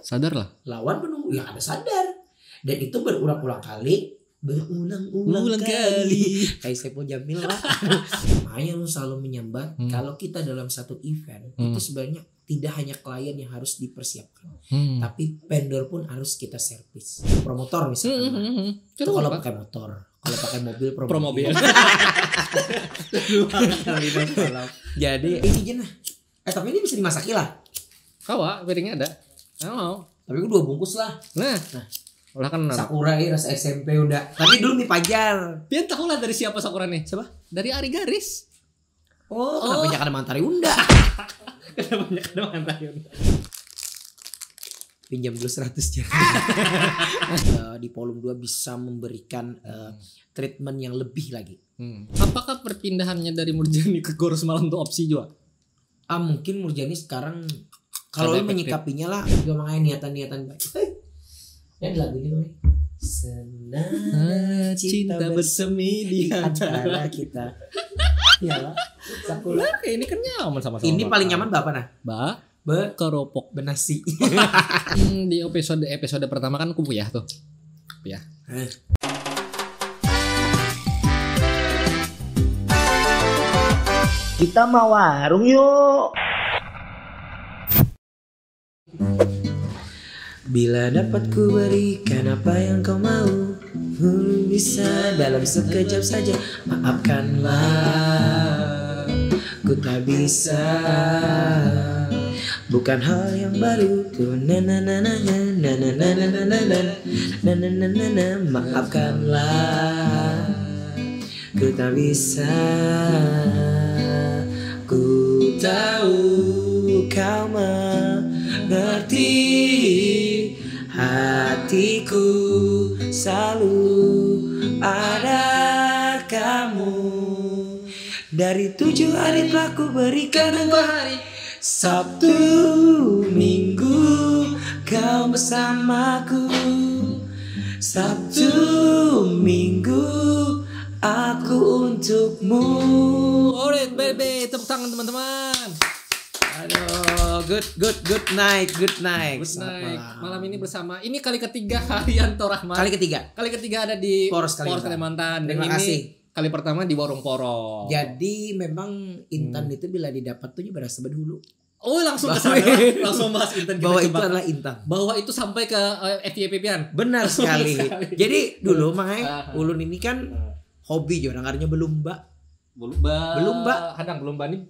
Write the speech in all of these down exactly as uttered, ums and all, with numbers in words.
Sadar lah. Lawan penunggu ya ada sadar. Dan itu berulang-ulang kali, berulang-ulang Ulang kali. kali. Kayak Saipul Jamil lah. Makanya lu selalu menyambat Hmm. kalau kita dalam satu event Hmm. itu sebenarnya tidak hanya klien yang harus dipersiapkan, Hmm. tapi vendor pun harus kita servis. Promotor Hmm, misalkan, hmm, hmm, hmm. itu Kenapa? Kalau pakai motor, kalau pakai mobil promo Pro mobil. Jadi ini aja nah. Eh tapi ini bisa dimasaki lah. Kawa, piringnya ada. Nggak mau. Tapi gue dua bungkus lah. Nah, ulah kan. Sakura ya rasa S M P udah. Tapi dulu mie pajar. Pian tahu lah dari siapa Sakura nih? Siapa? Dari Ari Garis. Oh, kenapa jangan mantari unda? Kenapa banyak ada mantan? Pinjam dulu seratus ya. Eh, di volume dua bisa memberikan eh, treatment yang lebih lagi. Hmm. Apakah perpindahannya dari Murjani ke Gor Semalam tuh opsi juga? Ah mungkin Murjani sekarang kalau Ada lu efektif. Menyikapinya lah juga makanya niatan-niatan baik. Hei, ya ada lagunya tuh. Senada Cinta bersemi di antara kita. Ya lah. Sakura. Oke, ini kan nyaman sama-sama. Ini paling makan. Nyaman bapak nah. Ba, Be keropok. Benasi. Hmm, di episode episode pertama kan kupu ya tuh. Ya. Kita mau warung yuk. Bila dapat ku berikan apa yang kau mau, hmm, bisa dalam sekejap saja. Maafkanlah, ku tak bisa. Bukan hal yang baru tuh. Na na na na na na na na na na na na na na na. Maafkanlah, ku tak bisa. Ku tahu kau mengerti. Hatiku selalu ada kamu. Dari tujuh hari telah ku berikan dua hari. Sabtu, Minggu, kau bersamaku. Sabtu, Minggu, aku untukmu. Alright, baby, tepuk tangan teman-teman. Aduh, good, good, good night, good night. Good Selamat night. malam. Malam ini bersama ini kali ketiga Haryanto Rahmat. Kali ketiga. Kali ketiga ada di Poros Kalimantan. Kalimantan. Dan Terima ini kasih. Kali pertama di warung Poro. Jadi memang Intan itu bila didapat tuh berasa bedulu. Oh, langsung ke Bahwa- sana, langsung bahas Intan kita Bahwa itu coba. Adalah Intan. Bahwa itu sampai ke eh, F Y P pian. Benar sekali. sekali. Jadi dulu makanya Ah. Ulun ini kan hobi jo orang ngarannya belumba. Belumba. Belumba. Hadang belumba nih.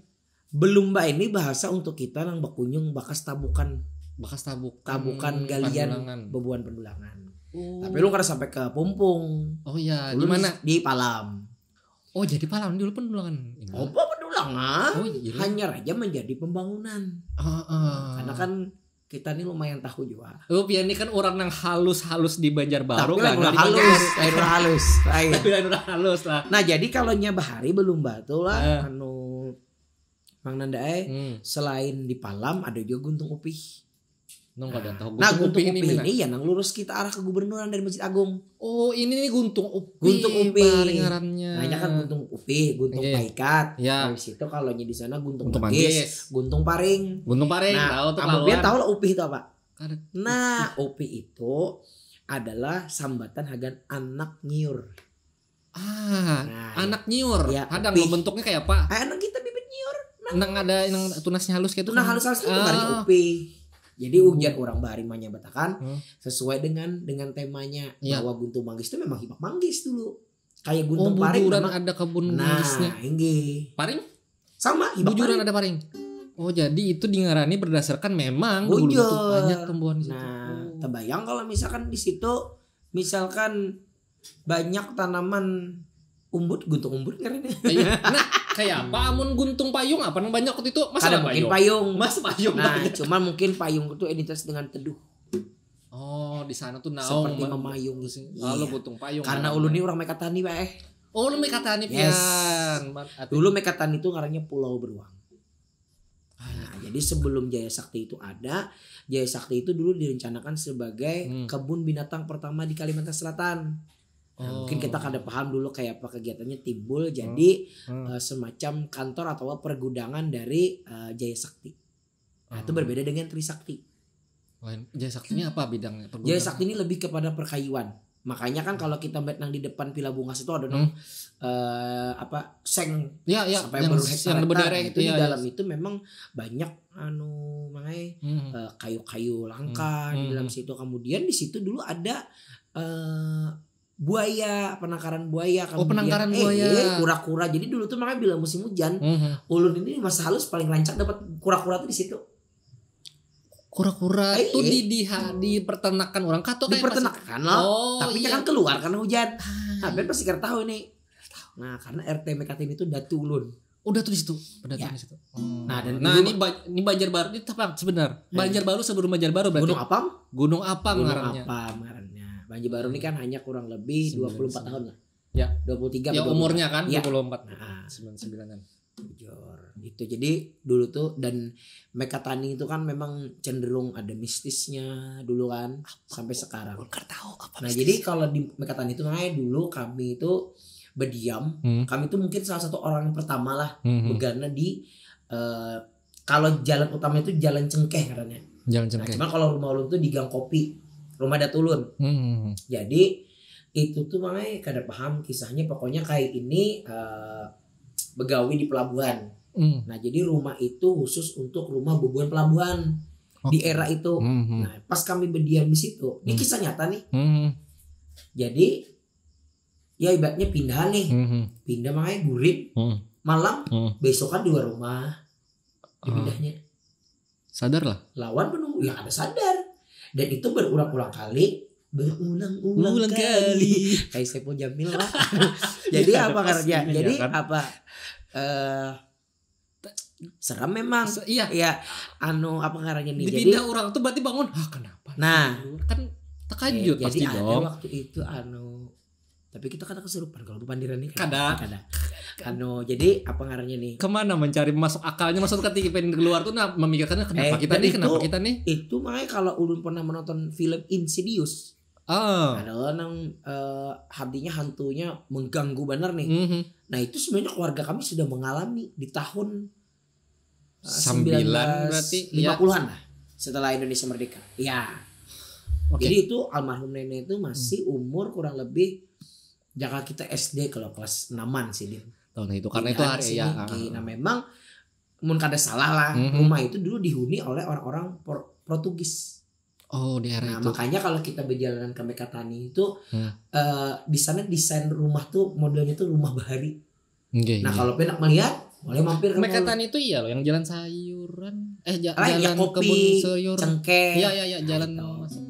Belumba ini bahasa untuk kita nang bakunjung bakas tabukan. Bakas tabuk. Tabukan Hmm, galian Pandulangan. Bebuan Pendulangan. Oh. Tapi lu kada sampai ke Pumpung. Oh iya, Lu di mana? Di Palam. Oh, jadi Palam dulu Pendulangan. Apa Pendulangan? Oh, iya. Hanya aja menjadi pembangunan. Heeh. Karena kan kita nih lumayan tahu juga. Oh, pian ini kan orang yang halus-halus di Banjarbaru. Tapi Gagal lain di halus, Banjarbaru. lain halus. Lain. Tapi lain orang halus lah. Nah, jadi kalau nya bahari belumba tuh lah Eh. Anu Mang Nanda eh, Hmm. Selain di Palam ada juga Guntung Upih. Nung kada tahu. Nah, Guntung Guntung Upih ini Upih mana? Ini yang lurus kita arah ke Gubernuran dari Masjid Agung. Oh, ini nih Guntung Upih. Guntung Upih. Bari ngarannya. Nah, ini kan Guntung Upih, Guntung Oke. Paikat. Ya. Habis itu kalau nya di sana Guntung, Guntung Manggis, Manggis. Guntung Paring. Guntung Paring, Nah, tahu tuh kamu biar kawan. Tahu lah Upih itu apa? Kada. Nah, Upih itu adalah sambatan hagan anak nyiur. Ah, Nah, anak nyiur. Ya, Hadang Upih. Bentuknya kayak apa? Eh, anak kita bibit nyiur. Nang ada nang tunasnya halus kayak itu. Nah, Kan? Halus-halus itu Ah. Bari Upih. Jadi ujar orang bahari menyambatakan Hmm. sesuai dengan dengan temanya Iya. Bahwa Guntung Manggis itu memang hibak manggis dulu. Kayak Oh, Guntung Paring Bujuran memang. Ada kebun Nah, manggisnya. Inggih. Paring? Sama hibak Bujuran paring. Ada paring. Oh, jadi itu dingarani berdasarkan memang dahulu Bujur. Tuh banyak tumbuhan di situ. Nah, Oh. Terbayang kalau misalkan di situ misalkan banyak tanaman umbut, Guntung Umbut ngarannya. Iya. Nah, kayak apa amun Guntung Payung apa nang banyak waktu itu? Masa Kada ada mungkin payung? Payung. Mas payung. Nah, Banyak. Cuman mungkin payung itu identitas dengan teduh. Oh, di sana tuh naung. Seperti Mbak. Memayungi. Kalau Iya. Guntung Payung. Karena Mbak. Ulun ini orang Mekatani, Pak eh. Oh, lu Mekatani Yes. pian. Mat-, ati- Dulu Mekatani itu ngarannya Pulau Beruang. Nah, jadi sebelum Jaya Sakti itu ada, Jaya Sakti itu dulu direncanakan sebagai Hmm. Kebun binatang pertama di Kalimantan Selatan. Nah, Oh. Mungkin kita kada paham dulu kayak apa kegiatannya timbul jadi Hmm. eh, semacam kantor atau pergudangan dari eh, Jaya Sakti. Nah, itu Hmm. Berbeda dengan Trisakti. Lain. Jaya Sakti ini apa bidangnya? Pergudangan? Jaya Sakti ini lebih kepada perkayuan. Makanya kan kalau kita melihat nang di depan Villa Bungas itu ada nang eh, apa seng Ya, ya, sampai yang, berhektar-hektar. yang berderek Nah, itu, itu di ya, dalam ya. Itu memang banyak anu mangai Hmm. eh, kayu-kayu langka Hmm, di hmm, dalam hmm. Situ. Kemudian di situ dulu ada eh, buaya, penangkaran buaya. Oh, penangkaran eh, buaya. Eh, kura-kura. Jadi dulu tuh makanya bila musim hujan, Hmm. ulun ini di masa halus paling rancak dapat kura-kura tuh di situ. Kura-kura Eh, tuh eh. di di di peternakan orang kah atau Di kayak peternakan lah. Oh, Tapi iya. Kan keluar karena hujan. Ah, Nah, ben pasti kada tahu ini. Nah, karena R T Mekatini itu datu ulun. Udah tuh di situ, udah Ya. tuh di situ. Oh. Nah, dan nah dulu- ini Ba- ini Banjarbaru ini apa sebenarnya? Banjarbaru sebelum Banjarbaru berarti. Gunung Apam? Gunung Apang Gunung ngarannya. Apam ngarannya. Banjarbaru ini kan hanya kurang lebih dua puluh empat tahun lah. Ya. Dua puluh tiga Ya, atau dua puluh empat. Umurnya kan Ya. dua puluh empat. Nah, Sembilan sembilanan. Bujur. Itu jadi dulu tuh dan Mekatani itu kan memang cenderung ada mistisnya dulu kan sampai sekarang. Ulun kada tahu apa Nah, mistis. Jadi kalau di Mekatani itu makanya dulu kami itu berdiam, Hmm. Kami itu mungkin salah satu orang yang pertama lah Hmm, hmm. Begana di eh, kalau jalan utama itu jalan Cengkeh katanya. Jalan Nah, Cengkeh. Cuman kalau rumah ulun tuh di Gang Kopi, rumah datulun. Hmm. Jadi itu tuh makanya kada paham kisahnya. Pokoknya kayak ini eh, begawi di pelabuhan. Hmm. Nah, jadi rumah itu khusus untuk rumah bubuhan pelabuhan di Oke. Era itu. Hmm, hmm. Nah, pas kami berdiam di situ, ini Hmm. Kisah nyata nih. Hmm. Jadi ya ibaratnya pindahan nih, Hmm, hmm. Pindah makanya guring, Hmm. Malam, Hmm. Besokan dua rumah dipindahnya. Sadar lah. Lawan penunggu ya ada sadar. Dan itu berulang-ulang kali, berulang-ulang Ulang kali. kali. Kayak Saipul Jamil lah. Jadi Ya, apa pas kerja? ini, Jadi ya kan? Apa? Eh seram memang. Se- iya. Ya, anu apa ngarannya nih? Jadi Dipindah orang tuh berarti bangun. Ah, kenapa? Nah. Kan terkejut Eh, pasti jadi ada dong. Waktu itu anu tapi kita kada kesurupan kalau bepandiran nih Kada. Kada. Anu jadi apa ngarannya nih? Kemana mencari masuk akalnya, maksud ketika pengen keluar tuh nah memikirkannya kenapa Eh, kita dan nih, itu- kenapa kita nih? Itu makanya kalau ulun pernah menonton film Insidious, Ah. Adalah nang eh, hatinya hantunya mengganggu benar nih. Mhm. Nah itu sebenarnya keluarga kami sudah mengalami di tahun eh, Sembilan berarti, ya. sembilan belas lima puluhan lah setelah Indonesia merdeka. Ya. Oke. Jadi itu almarhum nenek itu masih umur kurang lebih jaka kita S D kalau kelas enaman sih Din. Tahun itu karena itu Pindahan hari sini, ya. Ki. Nah memang mun kada salah lah Mhm. Rumah itu dulu dihuni oleh orang-orang Por- Portugis. Oh, di era Nah itu. Makanya kalau kita berjalanan ke Mekatani itu Hmm. eh, di sana desain rumah tuh modelnya tuh rumah bahari. Oke, Nah iya. Kalau pengen melihat boleh mampir ke mall. Mekatani itu iya loh, yang jalan sayuran, eh ja- Lah, ya, jalan kopi, kebun sayur. Cengkeh. Iya, iya, iya, jalan Itu. masuk.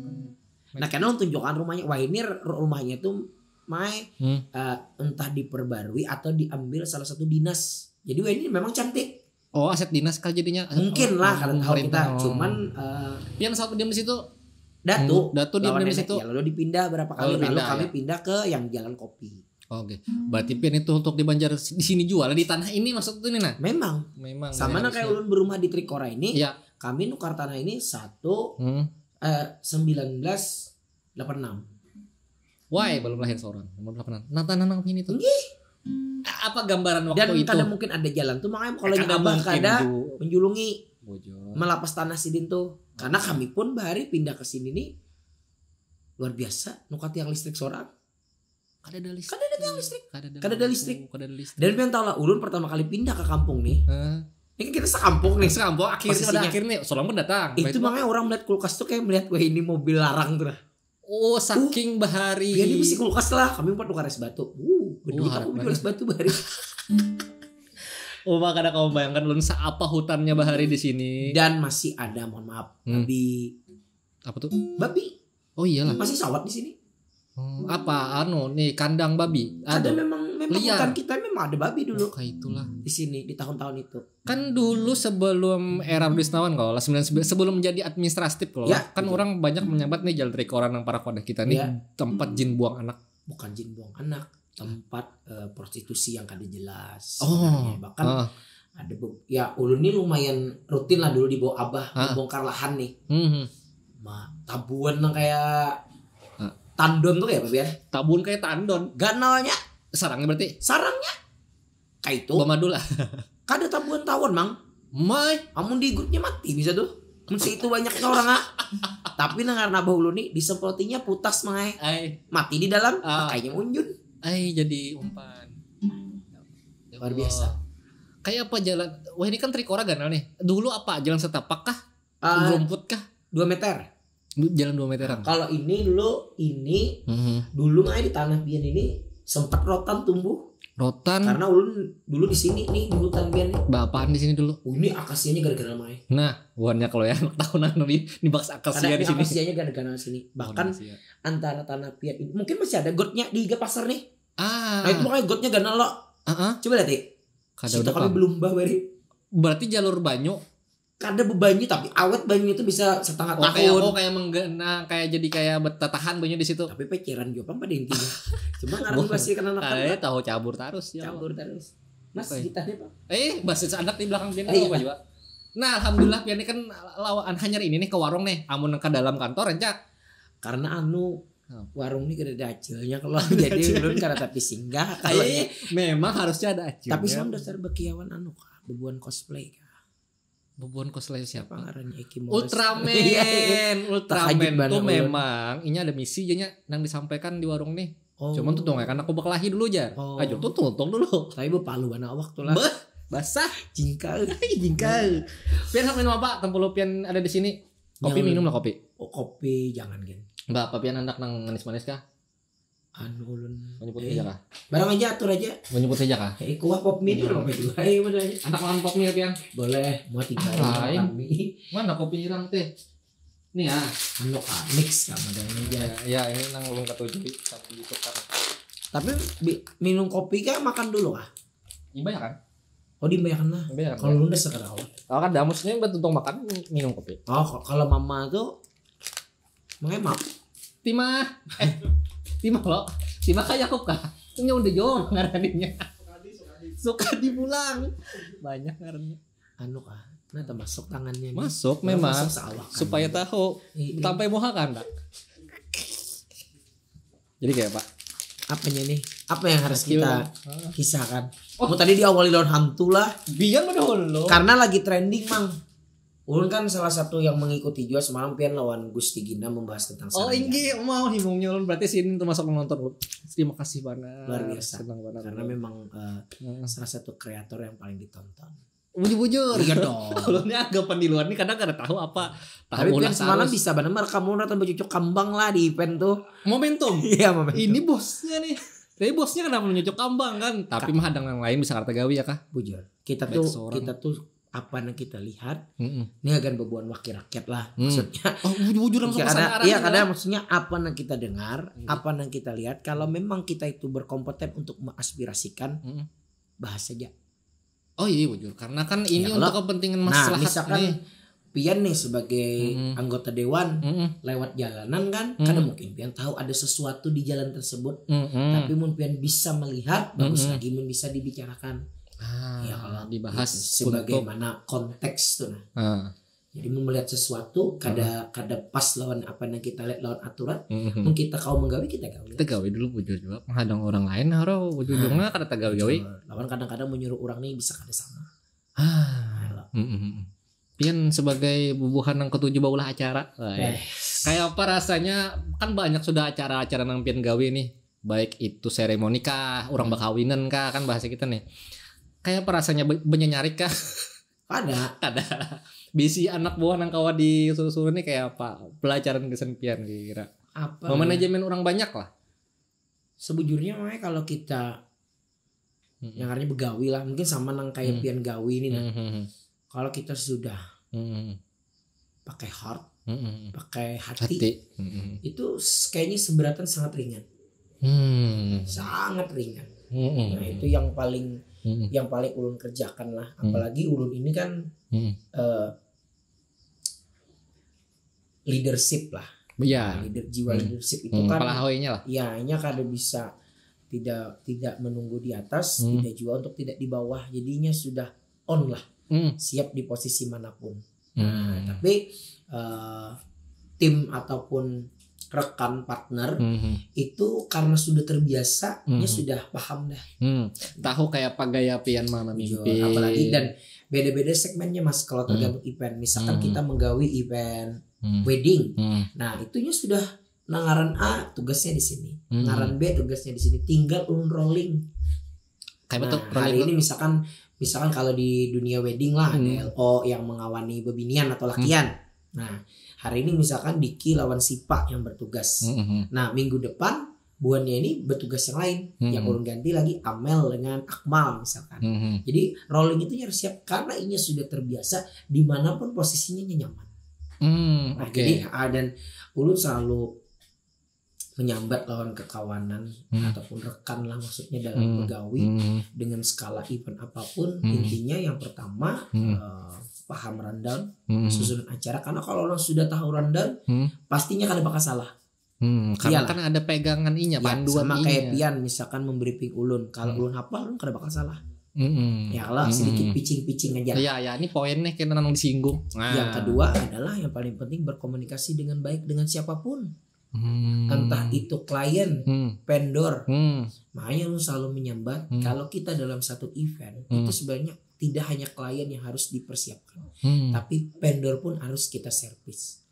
Nah karena tunjukkan rumahnya, wah ini ru- rumahnya tuh Mai Hmm. eh, entah diperbarui atau diambil salah satu dinas. Jadi wah ini memang cantik. Oh, aset dinas kah jadinya? Aset Mungkin oh, lah kada tahu pemerintah, kita, oh. Cuman eh, Yang satu diam di situ. Datu Datu diam lawan di nenek. Situ. Ya, lalu dipindah berapa Oh, kali, lalu pindah, kami ya. Pindah ke yang jalan kopi. Oke. Berarti pian itu untuk di Banjar di sini jual di tanah ini maksud ini nah. Memang Memang. sama Ya, nang kayak harusnya. Ulun berumah di Trikora ini, Iya. Kami nukar tanah ini satu Hmm. eh, sembilan belas delapan enam. Why belum lahir seorang? Belum pernah. Nah, tanah nang ini tuh. Nggih. Apa gambaran waktu Dan itu? Kada mungkin ada jalan tuh makanya kalau Eh, yang kada abah mungkin, kada Bu. Menjulungi Bojor. Melapas tanah sidin tuh. Karena kami pun bahari pindah ke sini nih luar biasa nukat yang listrik seorang. Kada ada listrik. Kada ada tiang listrik. Kada ada Kada ada lampu, listrik. Kada ada listrik. Dan pian tahu lah ulun pertama kali pindah ke kampung nih. Hah? Ini kan kita sekampung nih. Sekampung akhirnya pada Posisinya. Akhirnya seorang pun datang. Itu makanya orang melihat kulkas tuh kayak melihat wah ini mobil larang tuh lah. Oh, saking bahari. Ya ini mesti kulkas lah. Kami empat tukar es batu. Uh, berdua Wah, aku harap jual es batu bahari. Oh, maka ada kamu bayangkan ulun seapa hutannya bahari di sini. Dan masih ada mohon maaf Hmm. babi. Apa tuh? Babi Oh iyalah. Masih sawat di sini. Hmm, apa anu nih kandang babi? Ada Ada. Memang memang Liar. Hutan kita memang ada babi dulu Kayak itulah. Di sini di tahun-tahun itu. Kan dulu sebelum era Rudi Setiawan kalau lah sembilan sembilan sebelum menjadi administratif kalau Ya, lah. Kan betul. Orang banyak menyambat nih Jalan Trikora nang para kodah kita nih Ya. Tempat jin buang anak. Bukan jin buang anak, tempat eh, prostitusi yang kada jelas. Oh. Sebenarnya. Bahkan Ah. Ada be- ya ulun nih lumayan rutin lah dulu dibawa abah Ah. Membongkar lahan nih. Hmm. Ma, tabuan nang kayak Ah. Tandon tuh kayak apa biar? Tabun kayak tandon. Ganalnya, Sarangnya berarti sarangnya kayak itu. Bamadul lah. Kada tabuan tawon mang. Mai. Amun digutnya mati bisa tuh. Mun itu banyaknya orang ah. Tapi nang ngaran abah ulun nih disemprotinya putas mangai. Ai, Mati di dalam, Ah. pakainya unjun. Ai jadi umpan. Ya Luar Allah. Biasa. Kayak apa jalan? Wah, ini kan Trikora ganal nih. Dulu apa, jalan setapak kah? Ah, Rumput kah? dua meter. Jalan dua meteran. Kalau ini dulu ini Mhm. dulu mangai di tanah pian ini sempat rotan tumbuh Rotan. Karena ulun dulu di sini nih di hutan pian nih. Bapaan di sini dulu? Oh, ini akasianya gara-gara mangai. Nah, buannya kalau yang tahunan lebih ini baksa Karena akasia di ini sini. Akasianya gara-gara sini. Bahkan Akasia. Antara tanah pian ini mungkin masih ada gotnya di iga pasar nih. Ah. Nah itu makanya gotnya ganal lo. Heeh. Coba lihat nih. Kada Situ udah kami paham. Belum bah bari. Berarti jalur banyu. Kada bebanyu tapi awet banyu itu bisa setengah Oh, kayak tahun. Oh, kayak menggena, kayak jadi kayak bertatahan banyu di situ. Tapi pikiran juga pang pada intinya. Cuma ngaran masih kena Kayak nakal. Tahu cabur terus ya. Campur terus. Mas Oke. Gitahnya pak. Eh, bahasa anak di belakang pian Iya. Apa juga? Nah, alhamdulillah pian ini kan lawan hanyar ini nih ke warung nih. Amun ke dalam kantor aja. Karena anu Hmm. warung ini kada ada acilnya kalau jadi ulun kada tapi singgah kalau Eh, memang harusnya ada acilnya. Tapi suam dasar bekiawan anu kah, bebuan cosplay kah? Bebuan cosplay siapa? Apa ngarannya Eki Moles? Ultraman, Iya, iya. Ultraman Takajut tuh banar ulun. Memang ini ada misi aja nang disampaikan di warung nih. Oh. Cuman tuh kan aku bekelahi dulu jar. Oh. Ayo tuh tuntung dulu. Tapi bepalu banar waktu lah. Beh, basah. Jingkal. Jingkal. Pian sampai apa? Tempuluh pian ada di sini. Kopi Jangan. Minum lah kopi. Oh kopi jangan gen. Mbak, apa pian anak nang manis-manis kah? Anu ulun. Menyebut Eh, saja kah? Barang aja atur aja. Menyebut saja kah? Eh kuah pop mie Iya. Apa juga? Eh mana aja. Anak makan pop mie ya pian. Boleh mau tinggal Lain. Kami. Mana kopi hilang teh? Nih ah. Anu ah mix sama dengan aja. Ya, ya ini nang ulun katuju tapi ditukar. Tapi bi- minum kopi kah makan dulu kah? Iba ya kan? Oh dibayarkan lah. Dibayarkan, Kalau ya. Lu udah sekarang awal. Kalau kan damusnya buat tuntung makan minum kopi. Oh ko- kalau mama tuh makanya maaf. Timah. Eh, timah lo. Timah kayak aku kah? Punya udah jauh ngaraninya. Suka dipulang. Banyak ngarannya. Anu kah? Nah termasuk tangannya. Nih. Masuk Udah memang masuk sawah kan. Supaya tahu Iya. Sampai muha kan tak? Jadi kayak apa? Apanya nih? Apa yang harus Skill. Kita Ah. Kisahkan? Oh. Mau tadi diawali lawan hantu lah. Biar mah dahulu. Karena lagi trending mang. Ulun kan salah satu yang mengikuti juga semalam pian lawan Gusti Gina membahas tentang Oh sarang inggi jantan. Mau himungnya ulun berarti sini termasuk menonton ulun. Terima kasih banget. Luar biasa. Senang banget. Karena memang eh, Heeh. salah satu kreator yang paling ditonton. Bujur-bujur. Iya dong. Ulunnya anggapan di luar nih kadang kada tahu apa. Tahu Tapi ulah pian semalam tarus. Bisa benar kamu nonton bercucuk kambang lah di event tuh. Momentum. Iya momentum. Ini bosnya nih. Tapi bosnya kenapa menyucuk kambang kan? Tapi mah ada yang lain bisa kata gawi ya kah? Bujur. Kita Baik tuh seorang. Kita tuh apa yang kita lihat Mm-mm. ini akan bebuan wakil rakyat lah Hmm. Maksudnya Oh bujur-bujur langsung ya, pesan ada, arah iya gitu ada ya. Maksudnya apa yang kita dengar Iya. Apa yang kita lihat kalau memang kita itu berkompeten untuk mengaspirasikan Mm-mm. Bahas saja. Oh iya bujur karena kan ini Ya, untuk kalau- kepentingan Nah masyarakat misalkan nih. Pian nih sebagai Mm-mm. Anggota dewan Mm-mm. Lewat jalanan kan Mm-mm. Kada mungkin pian tahu ada sesuatu di jalan tersebut Mm-mm. Tapi mun pian bisa melihat Bagus Mm-mm. lagi mun bisa dibicarakan Ah, Ya kalau dibahas gitu, Sebagaimana konteks tuh nah Ah. Jadi mun melihat sesuatu kada kada pas lawan apa yang kita lihat lawan aturan, Mhm. Mun kita kawa menggawi kita gawi. Kita gawi dulu bujur juga. Menghadang orang lain haro bujur Nah. Kada tagawi-gawi. Lawan kadang-kadang menyuruh orang nih bisa kada sama. Ah. Mm-mm. Pian sebagai bubuhan yang ketujuh baulah acara. Wah, ya. Eh, Kayak apa rasanya kan banyak sudah acara-acara nang pian gawi nih. Baik itu seremoni kah, orang bakawinan kah kan bahasa kita nih. Kayak apa rasanya be- benyanyarik kah? Ada. Ada. Bisi anak buah nang kawa disuruh-suruh nih kayak apa? Pelajaran kesan pian kira-kira. Apa? Memanajemen orang banyak lah. Sebujurnya makanya kalau kita Mm-mm. yang artinya begawi lah, mungkin sama nang kayak Hmm. pian gawi ini nah. Mm-mm. Kalau kita sudah Mm-mm. pakai heart, Mm-mm. pakai hati, Hati. Mm-mm. itu s- kayaknya seberat tuh sangat ringan. Hmm. Sangat ringan. Mm-mm. Nah, itu yang paling Mm-mm. yang paling ulun kerjakan lah. Hmm. Apalagi ulun ini kan Mm-mm. eh, leadership lah. Ya. Leader jiwa Hmm. Leadership itu Hmm. kan Kepala hawainya lah. Ya, hanya kada bisa tidak tidak menunggu di atas, Hmm. tidak juga untuk tidak di bawah. Jadinya sudah on lah, Mm. Siap di posisi manapun. Mm. Nah, tapi eh, tim ataupun rekan partner, hmm, itu karena sudah terbiasa, hmm, nya sudah paham dah. Hmm. Tahu kayak apa gaya pian memimpin. Apalagi dan beda-beda segmennya, Mas, kalau tergantung, hmm, event. Misalkan, hmm, kita menggawi event, hmm, wedding. Hmm. Nah, itunya sudah, nah, ngaran A tugasnya di sini. Hmm. Ngaran B tugasnya di sini. Tinggal ulun rolling. Kayak, nah, betul, hari ini misalkan, misalkan kalau di dunia wedding lah, hmm, ada L O yang mengawani bebinian atau lakian. Hmm. Nah, hari ini misalkan Diki lawan Sipa yang bertugas. Hmm. Nah, minggu depan buhannya ini bertugas yang lain, hmm, yang ulun ganti lagi Amel dengan Akmal misalkan. Hmm. Jadi rolling itu harus siap karena inya sudah terbiasa dimanapun posisinya nyaman. Hmm, nah, oke. Jadi, ah, dan ulun selalu menyambat lawan kekawanan, hmm, ataupun rekan lah, maksudnya dalam, hmm, begawi, hmm, dengan skala event apapun, hmm, intinya yang pertama, hmm, eh, paham rundown, hmm, susunan acara, karena kalau orang sudah tahu rundown, hmm, pastinya kada bakal salah. Hmm, karena, iyalah, kan ada pegangan inya, ya, panduan sama inya. Kayak pian misalkan membriefing ulun, kalau, hmm, ulun hafal, ulun kada bakal salah. Hmm. Ya, kalau, hmm, sedikit pitching-pitching aja lah. Ya, ya, ini poin nih, kena nang disinggung. Nah. Yang kedua adalah yang paling penting berkomunikasi dengan baik dengan siapapun. Hmm. Entah itu klien, hmm, vendor. Hmm. Makanya lu selalu menyambat, hmm, kalau kita dalam satu event, hmm, itu sebenarnya tidak hanya klien yang harus dipersiapkan, hmm, tapi vendor pun harus kita servis.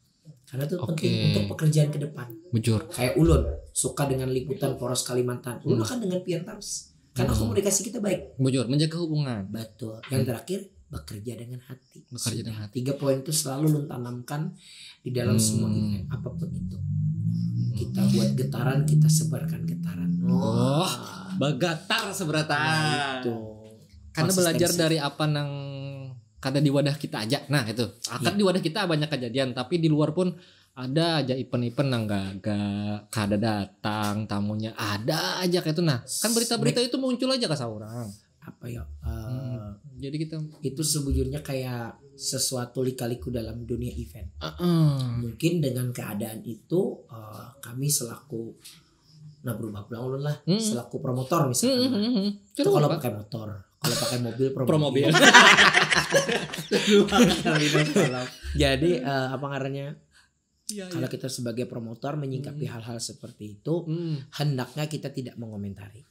Karena itu, oke, penting untuk pekerjaan ke depan. Bujur. Kayak ulun, suka dengan liputan Poros Kalimantan. Ulun, hmm, akan dengan pian terus. Karena, hmm, komunikasi kita baik. Bujur, menjaga hubungan. Betul. Yang, hmm, terakhir, bekerja dengan hati. Bekerja dengan hati. Tiga poin itu selalu ulun tanamkan di dalam, hmm, semua event apapun itu. Kita buat getaran, kita sebarkan getaran. Oh, wah, bagatar seberataan. Nah, itu. Karena belajar dari apa nang kada di wadah kita aja. Nah, itu. Akan, iya, di wadah kita banyak kejadian, tapi di luar pun ada aja event-event nang gaga, kada datang tamunya, ada aja kayak itu. Nah, kan berita-berita itu muncul aja ka saurang. Apa ya? Eh, hmm. Jadi kita itu sebujurnya kayak sesuatu lika-liku dalam dunia event. Uh-uh. Mungkin dengan keadaan itu, eh, kami selaku, nah, berubah pulang ulun lah, hmm, selaku promotor misalkan. Hmm, hmm, hmm. Itu kalau pakai motor, kalau pakai mobil, pro mobil. Jadi, eh, apa ngarannya? Ya, kalau, ya, kita sebagai promotor menyingkapi, hmm, hal-hal seperti itu, hmm, hendaknya kita tidak mengomentari.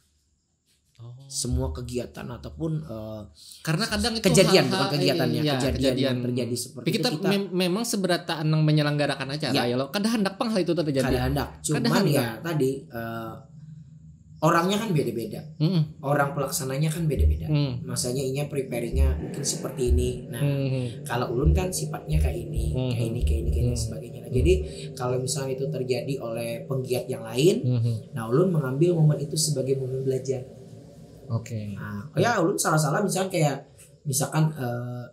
Oh. Semua kegiatan ataupun, eh, karena kadang itu kejadian, hal-hal, bukan kegiatannya, iya, kejadian, kejadian yang terjadi seperti kita, itu kita mem- memang seberataan yang menyelenggarakan acara, ya, ya lo. Kada handak pang hal itu terjadi. Kada handak. Cuman kada handak. Ya tadi, eh, orangnya kan beda-beda. Mm-mm. Orang pelaksananya kan beda-beda. Mm. Masanya inya preparingnya mungkin seperti ini. Nah, mm-hmm, kalau ulun kan sifatnya kayak ini, mm-hmm, kayak ini, kayak ini, kayak ini, mm, sebagainya. Nah, mm, jadi kalau misalnya itu terjadi oleh penggiat yang lain, mm-hmm, nah, ulun mengambil momen itu sebagai momen belajar. Oke. Nah, oh ya, ulun salah-salah misalkan kayak, misalkan, eh,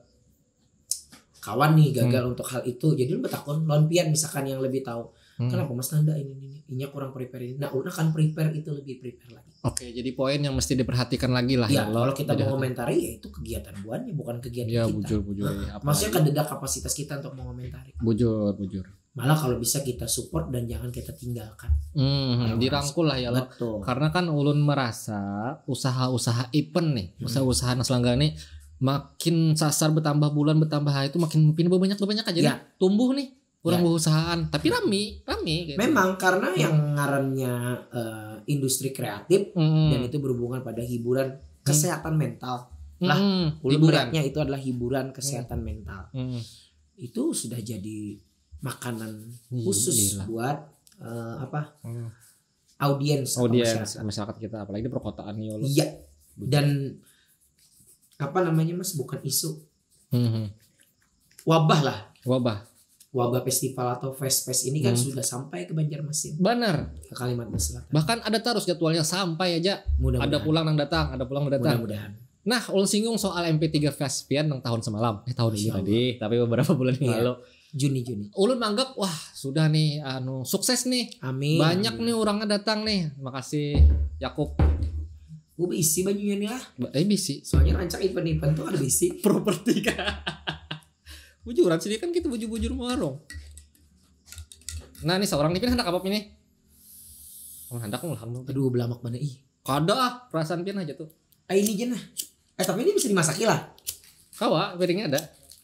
kawan nih gagal, hmm, untuk hal itu, jadi ulun bertakun lawan pian misalkan yang lebih tahu, hmm, kenapa Mas Nanda ini, ini, ini, inya kurang prepare ini. Nah, ulun akan prepare itu, lebih prepare lagi. Oke, jadi poin yang mesti diperhatikan lagi lah ya, ya, kalau kita mengomentari, ya itu kegiatan buhannya, bukan kegiatan kita. Ya, bujur, bujur, ya, apalagi maksudnya kan ada kapasitas kita untuk mengomentari. Bujur, bujur. Malah kalau bisa kita support dan jangan kita tinggalkan. Hmm, dirangkul lah ya lo. Betul. Karena kan ulun merasa usaha-usaha event nih, hmm, usaha-usaha nang selanggar nih makin sasar bertambah bulan bertambah hari itu makin pina banyak banyak aja ya, nih tumbuh nih. Orang ya, berusahaan, tapi rame, rame gitu. Memang karena, hmm, yang ngarannya, eh, industri kreatif, hmm, dan itu berhubungan pada hiburan, hmm, kesehatan mental. Lah, hmm, ulun melihatnya itu adalah hiburan kesehatan, hmm, mental. Hmm. Itu sudah jadi makanan, iya, khusus, iya lah, buat, eh, apa? Hmm. Audiens atau audiens masyarakat, masyarakat kita, apalagi di perkotaan nih, ya lo. Iya. Betul. Dan apa namanya, Mas, bukan isu. Hmm. Wabah lah. Wabah. Wabah festival atau fest-fest ini kan, hmm, sudah sampai ke Banjarmasin. Benar. Ke Kalimantan Selatan. Bahkan ada terus jadwalnya sampai aja. Mudah-mudahan. Ada pulang nang datang, ada pulang nang datang. Mudah-mudahan. Nah, ulun singgung soal M P tiga Fest pian nang tahun semalam. Eh, tahun ini tadi, tapi beberapa bulan yang lalu. Iya. Juni, Juni. Ulun manggap, wah, sudah nih, anu, sukses nih. Amin. Banyak nih orangnya datang nih. Makasih, Yakub. Gue bisi bajunya nih lah. Ba- eh, bisi. Soalnya rancak event-event tuh ada bisi. Properti kan. Bujuran sini kan kita bujur-bujur warung. Nah, nih seorang nih, pian handak apa ini? Oh, handak ngulahang dulu. Aduh, belamak banget ih. Kada ah, perasaan pian aja tuh. Ah, ini aja nah. Eh, tapi ini bisa dimasaki lah. Kawa, piringnya ada.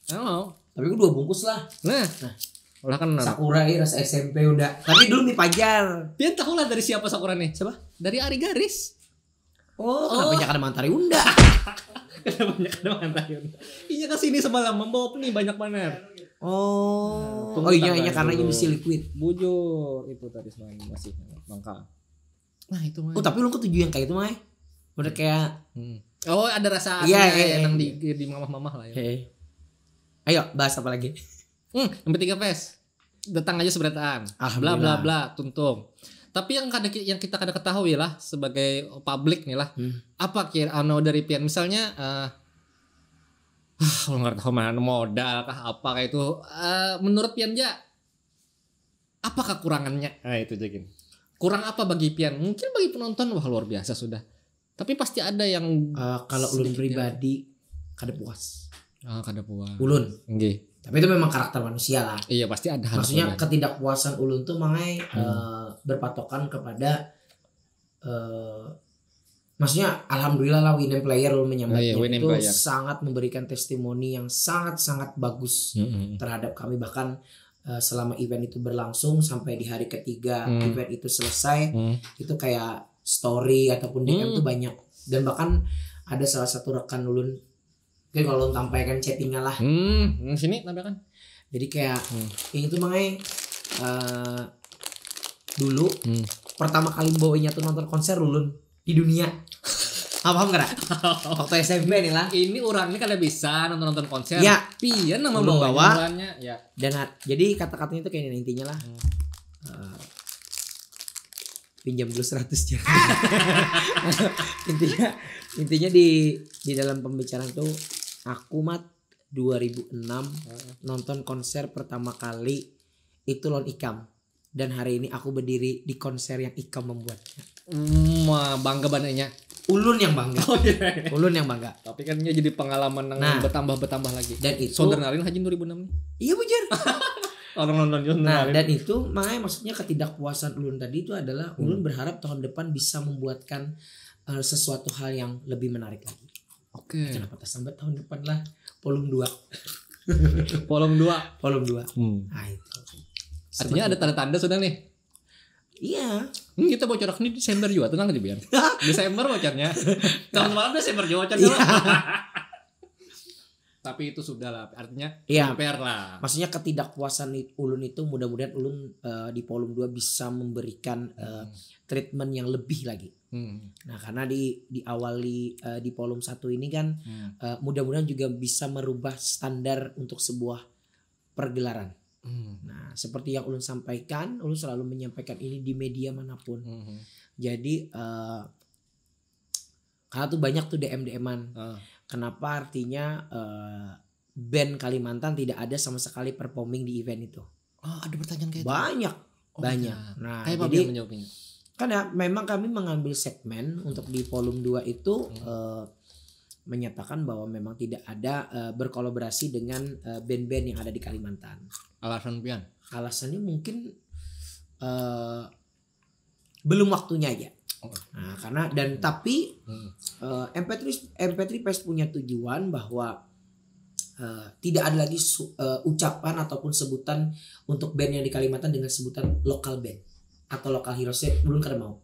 Nggak mau. Tapi gue dua bungkus lah. Nah. Nah. Lah kan Sakura ini rasa S M P udah. Tapi dulu Mi Pajar. Pian tahu lah dari siapa Sakura nih? Siapa? Dari Ari Garis. Oh, kenapa jangan ada Mantari Unda? Kenapa banyak ada Mantari Unda? Inya ke sini semalam membawa nih banyak banget. Oh, Tunggu oh iya tanggal iya karena ini dulu. Bisi Liquid. Bujur itu tadi semalam masih langka. Nah itu mah. Oh, tapi lu ketujuh yang kayak itu mah. Udah kayak Hmm. Oh ada rasa Iya, aslinya iya, ya, iya, nang iya. di di mamah-mamah lah ya. Hei. Ayo bahas apa lagi? Hmm, M P tiga Fest. Datang aja seberataan. Bla bla Alhamdulillah. Bla tuntung. Tapi yang kada ki- yang kita kada ketahui lah sebagai publik nih lah. Hmm. Apa kira anu dari pian misalnya eh ah, kalau nggak tahu mana modal kah apa kayak itu. Eh, menurut pian aja apa kekurangannya? Nah, itu aja gini. Kurang apa bagi pian? Mungkin bagi penonton wah luar biasa sudah. Tapi pasti ada yang Eh, kalau ulun sedikit pribadi kada puas. Ah, kada puas. Ulun. Nggih. Tapi itu memang karakter manusia lah. Iya pasti ada. Maksudnya Ada. Ketidakpuasan ulun tuh mangai eh, berpatokan kepada eh maksudnya alhamdulillah lah Winem Player ulun menyambat Oh, iya, Winem Winem itu Player. Sangat memberikan testimoni yang sangat-sangat bagus Mm-mm. terhadap kami, bahkan eh, selama event itu berlangsung sampai di hari ketiga Hmm. event itu selesai, Hmm. itu kayak story ataupun D M Hmm. tuh banyak, dan bahkan ada salah satu rekan ulun, oke kalau ulun tampaikan chattingnya lah. Hmm, yang sini tampilkan. Jadi kayak Hmm. ini tuh mangai eh, dulu Hmm. pertama kali bawanya tuh nonton konser ulun di dunia. Apa paham kada? Waktu S M P nih lah. Ini orang ini kada bisa nonton nonton konser. Ya. Pian nama Ulun bawa bawa. Ya. Dan ha- jadi kata-katanya tuh kayak ini intinya lah. Hmm. Eh, pinjam dulu seratus aja. Intinya intinya di di dalam pembicaraan tuh aku mat dua ribu enam nonton konser pertama kali itu lawan ikam, dan hari ini aku berdiri di konser yang ikam membuatnya. Wah, bangga banaknya. Ulun yang bangga. Ulun yang bangga. Tapi kan ini jadi pengalaman yang Nah. Bertambah bertambah lagi. Dan itu Sondernalin haji dua ribu enam nih. Iya bujur. Orang nonton juga Nah, Sondernalin. Dan itu makanya maksudnya ketidakpuasan ulun tadi itu adalah ulun berharap tahun depan bisa membuatkan eh, sesuatu hal yang lebih menarik lagi. Oke. Kenapa tak sambat tahun depan lah? Volume dua. Volume dua. Volume dua. Hmm. Nah, itu. Artinya ada tanda-tanda sudah nih. Iya. Hmm, kita bocoran di Desember juga, tenang aja Bian. Desember bocornya. Tahun malam Desember juga bocornya. Iya. Tapi itu sudah lah, artinya Iya. Prepare lah. Maksudnya ketidakpuasan it- ulun itu mudah-mudahan ulun eh, di volume dua bisa memberikan eh, treatment yang lebih lagi. Hmm. Nah, karena di diawali eh, di volume satu ini kan Hmm. eh, mudah-mudahan juga bisa merubah standar untuk sebuah pergelaran. Hmm. Nah, seperti yang ulun sampaikan, ulun selalu menyampaikan ini di media manapun. Hmm. Jadi eh, karena tuh banyak tuh D M D M-an. Ah. Kenapa artinya eh, band Kalimantan tidak ada sama sekali performing di event itu? Oh, ada pertanyaan kayak itu. Banyak, Oh, banyak. banyak. Nah, Kayak apa jadi Bian menjawabnya? Kan ya, memang kami mengambil segmen untuk di volume dua itu eh, menyatakan bahwa memang tidak ada eh, berkolaborasi dengan eh, band-band yang ada di Kalimantan. Alasan Bian. Alasannya mungkin eh, belum waktunya aja. Oh. Nah, karena dan tapi Hmm. eh, M P three M P three Fest punya tujuan bahwa eh, tidak ada lagi su- eh, ucapan ataupun sebutan untuk band yang di Kalimantan dengan sebutan lokal band atau lokal heroes, ulun kada mau.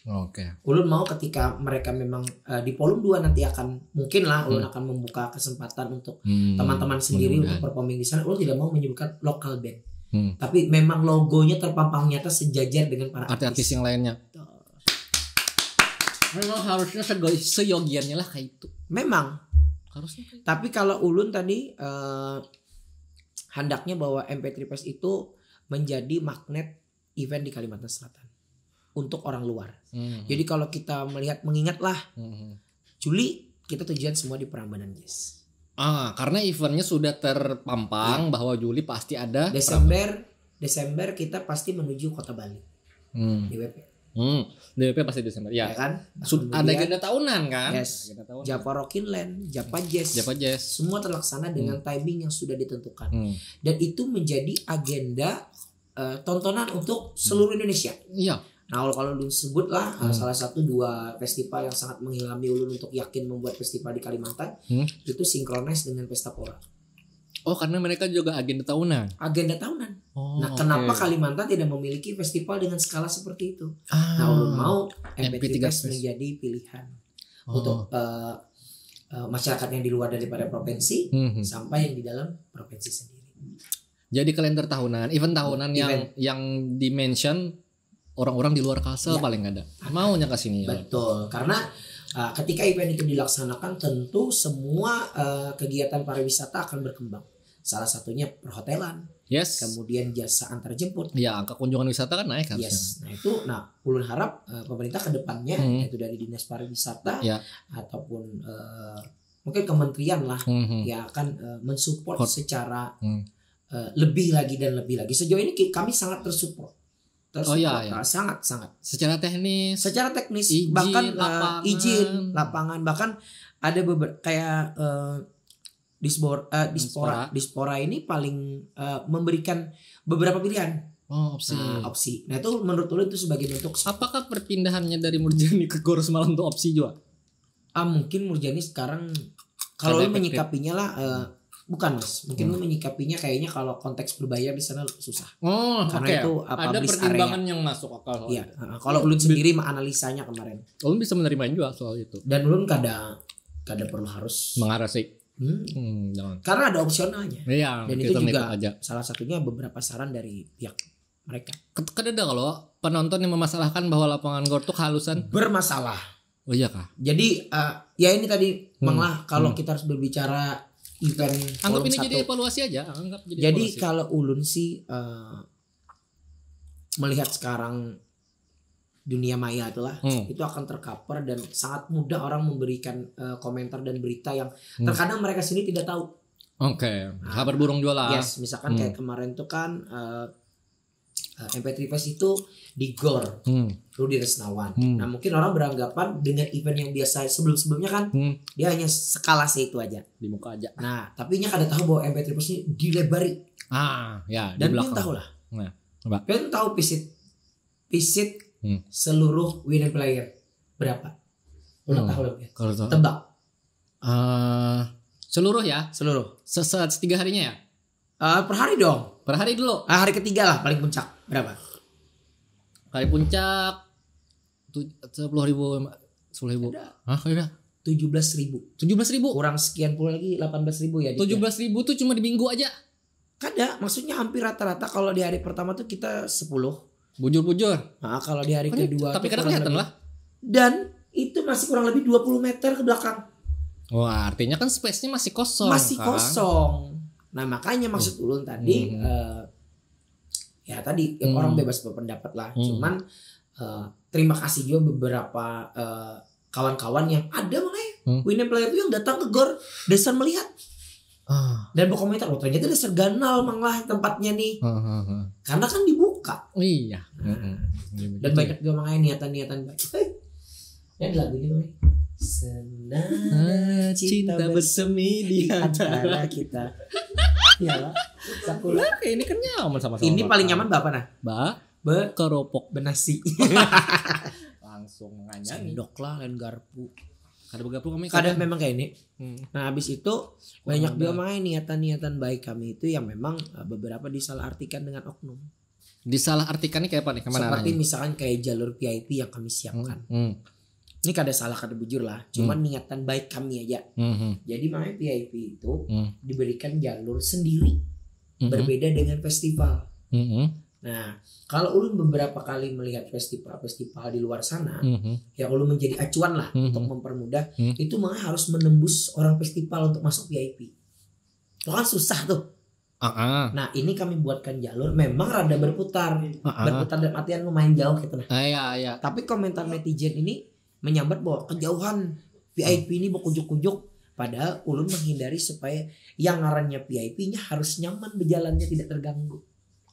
Oke. Ulun mau ketika mereka memang eh, di volume dua nanti akan mungkin lah ulun Hmm. akan membuka kesempatan untuk Hmm. teman-teman sendiri Mudah-mudahan. untuk performing di sana. Ulun tidak mau menyebutkan lokal band, Hmm. tapi memang logonya terpampang nyata sejajar dengan para Artis-artis artis. Yang lainnya. Memang harusnya sego- seyogiannya lah kayak itu. Memang, Harusnya kayak tapi kalau ulun tadi eh, handaknya bahwa M P three Fest itu menjadi magnet event di Kalimantan Selatan untuk orang luar. Hmm. Jadi kalau kita melihat mengingatlah Hmm. Juli kita tujuan semua di Prambanan Jazz. Ah, karena eventnya sudah terpampang bahwa Juli pasti ada. Desember Desember kita pasti menuju Kota Bali Hmm. di W P. Hmm. D W P pasti Desember. Ya. Ya kan? Sud- Kemudian- ada agenda tahunan kan? Yes. Agenda tahunan. Java Rockin Land, Java Jazz, Java Jazz. Semua terlaksana dengan timing yang sudah ditentukan. Hmm. Dan itu menjadi agenda eh, tontonan untuk seluruh Indonesia. Iya. Nah, kalau kalau ulun sebut lah, eh, Hmm. salah satu dua festival yang sangat mengilhami ulun untuk yakin membuat festival di Kalimantan Hmm. itu Synchronize dengan Pesta Pora. Oh, karena mereka juga agenda tahunan. Agenda tahunan. Oh, Nah, kenapa oke. Kalimantan tidak memiliki festival dengan skala seperti itu? Ah, Nah, ulun mau M P tiga M P tiga Fest Fest. menjadi pilihan Oh. untuk eh, eh, masyarakat yang di luar daripada provinsi Mhm. sampai yang di dalam provinsi sendiri. Jadi kalender tahunan, event tahunan yang Event. yang dimention orang-orang di luar Kalsel Ya. Paling kada. Maunya ke sini ya. Betul, karena uh, ketika event itu dilaksanakan, tentu semua uh, kegiatan pariwisata akan berkembang. Salah satunya perhotelan, Yes. Kemudian jasa antar jemput. Ya, angka kunjungan wisata kan naik harusnya. Yes, nah itu, nah ulun harap uh, pemerintah kedepannya, Hmm. yaitu dari dinas pariwisata Ya. Ataupun uh, mungkin kementerian lah Mhm. yang akan uh, mensupport Hot. Secara Hmm. uh, lebih lagi dan lebih lagi. Sejauh ini ki- kami sangat tersupport. Oh, iya, iya. Sangat sangat. Secara teknis, Secara teknis, Izin, bahkan uh, lapangan. Izin, lapangan, bahkan ada beberapa kayak uh, dispor, uh, dispora, dispora ini paling uh, memberikan beberapa pilihan. Oh, opsi. Nah, opsi. Nah, itu menurut ulun itu sebagai bentuk Apakah perpindahannya dari Murjani ke Gor semalam tuh opsi juga? Ah, mungkin Murjani sekarang kalau Ada lu efektif. Menyikapinya lah, eh, bukan, Mas. Mungkin Hmm. Lu menyikapinya kayaknya kalau konteks berbahaya di sana susah. Oh, Karena oke. Itu uh, Ada publish pertimbangan area. Yang masuk akal soal Iya, itu. Uh, kalau ulun sendiri menganalisanya kemarin. Ulun bisa menerimain juga soal itu. Dan ulun kada kada perlu harus Mengarasi. Hmm. Hmm, jangan. Karena ada opsionalnya. Iya, Dan kita itu juga ngikut aja. Salah satunya beberapa saran dari pihak mereka. Ket- Kada ada kalau penonton yang memasalahkan bahwa lapangan gor tuh halusan. Bermasalah. Oh iya kah? Jadi uh, ya ini tadi Hmm. Mang lah kalau Hmm. kita harus berbicara event Anggap volume ini jadi satu. Evaluasi aja, anggap jadi Jadi evaluasi. Kalau ulun sih uh, melihat sekarang dunia maya itulah Hmm. Itu akan tercover dan sangat mudah orang memberikan uh, komentar dan berita yang Hmm. Terkadang mereka sendiri tidak tahu. Oke, Nah, kabar burung juga lah. Yes, misalkan Hmm. Kayak kemarin tuh kan uh, uh, M P three Fest itu di Gor Hmm. Rudi Resnawan. Hmm. Nah mungkin orang beranggapan dengan event yang biasa sebelum-sebelumnya kan Hmm. Dia hanya skala itu aja. Di muka aja. Nah tapi nya kada tahu bahwa M P three Fest ini dilebari. Ah, ya, Dan di pian belakang. Tahu lah. Nah, coba. Pian tahu visit visit Hmm. Seluruh Win and Player berapa? Udah Hmm. Tahu lah pian. Kalau tahu. Tebak. Eh, seluruh ya, Seluruh. Se- se- setiga harinya ya. Eh, per hari dong. Per hari dulu. Ah, hari ketiga lah paling puncak. Berapa? Hari puncak tuh sepuluh ribu, sepuluh ribu. Hah, kira Tujuh belas ribu. Tujuh belas ribu. Kurang sekian puluh lagi, delapan belas ribu ya. Dikit. Tujuh belas ribu tuh cuma di minggu aja. Kada, maksudnya hampir rata-rata kalau di hari pertama tuh kita sepuluh. Bujur-bujur. Nah, kalau di hari Kan- kedua tapi tuh kadang kurang kelihatan lebih. Lah. Dan itu masih kurang lebih dua puluh meter ke belakang. Wah, artinya kan space-nya masih kosong. Masih Kan? Kosong. Nah, makanya maksud ulun tadi Hmm. eh, ya tadi ya, Hmm. Orang bebas berpendapat lah. Hmm. Cuman eh, terima kasih juga beberapa eh, kawan-kawan yang ada mulai Hmm. Win and Player itu yang datang ke Gor dasar melihat Ah. Dan berkomentar, "Oh, ternyata dasar ganal Mang lah tempatnya nih." Heeh, heeh. Karena kan dibuka. Iya. Nah, Heeh. Iya, dan begitu. Banyak juga makanya niatan-niatan baik. Eh, ini lagunya nih. Senada Ah, cinta cinta bersemi di antara kita. Ya lah. Sakura. Nah, kayak ini kan nyaman sama-sama. Ini Bapak. Paling nyaman bapak nah. Ba Be keropok. Benasi. Langsung nganyani. Sendok lah lain garpu. Kada begapu kami. Kadang Kadang. Memang kayak ini. Hmm. Nah, habis itu Kurang banyak juga ada. Makanya niatan-niatan baik kami itu yang memang eh, beberapa disalahartikan dengan oknum. Disalahartikan nih kayak apa nih? Kemana Seperti nih? Misalkan kayak jalur V I P yang kami siapkan. Hmm. Ini kada salah kada bujur lah. Cuman niatan baik kami aja. Hmm. Jadi makanya V I P itu Hmm. diberikan jalur sendiri. Hmm. Berbeda dengan festival. Hmm. Nah, kalau ulun beberapa kali melihat festival-festival di luar sana, Hmm. yang ulun menjadi acuan lah Hmm. Untuk mempermudah, Hmm. Itu malah harus menembus orang festival untuk masuk V I P. Itu kan susah tuh. Ah, ah. Nah, ini kami buatkan jalur memang rada berputar. Ah, ah. Berputar dalam artian lumayan jauh gitu nah. Ah, iya, iya. Tapi komentar netizen ini menyambat bahwa kejauhan V I P ini berkujuk-kujuk. Padahal ulun menghindari supaya yang ngarannya V I P-nya harus nyaman berjalannya tidak terganggu.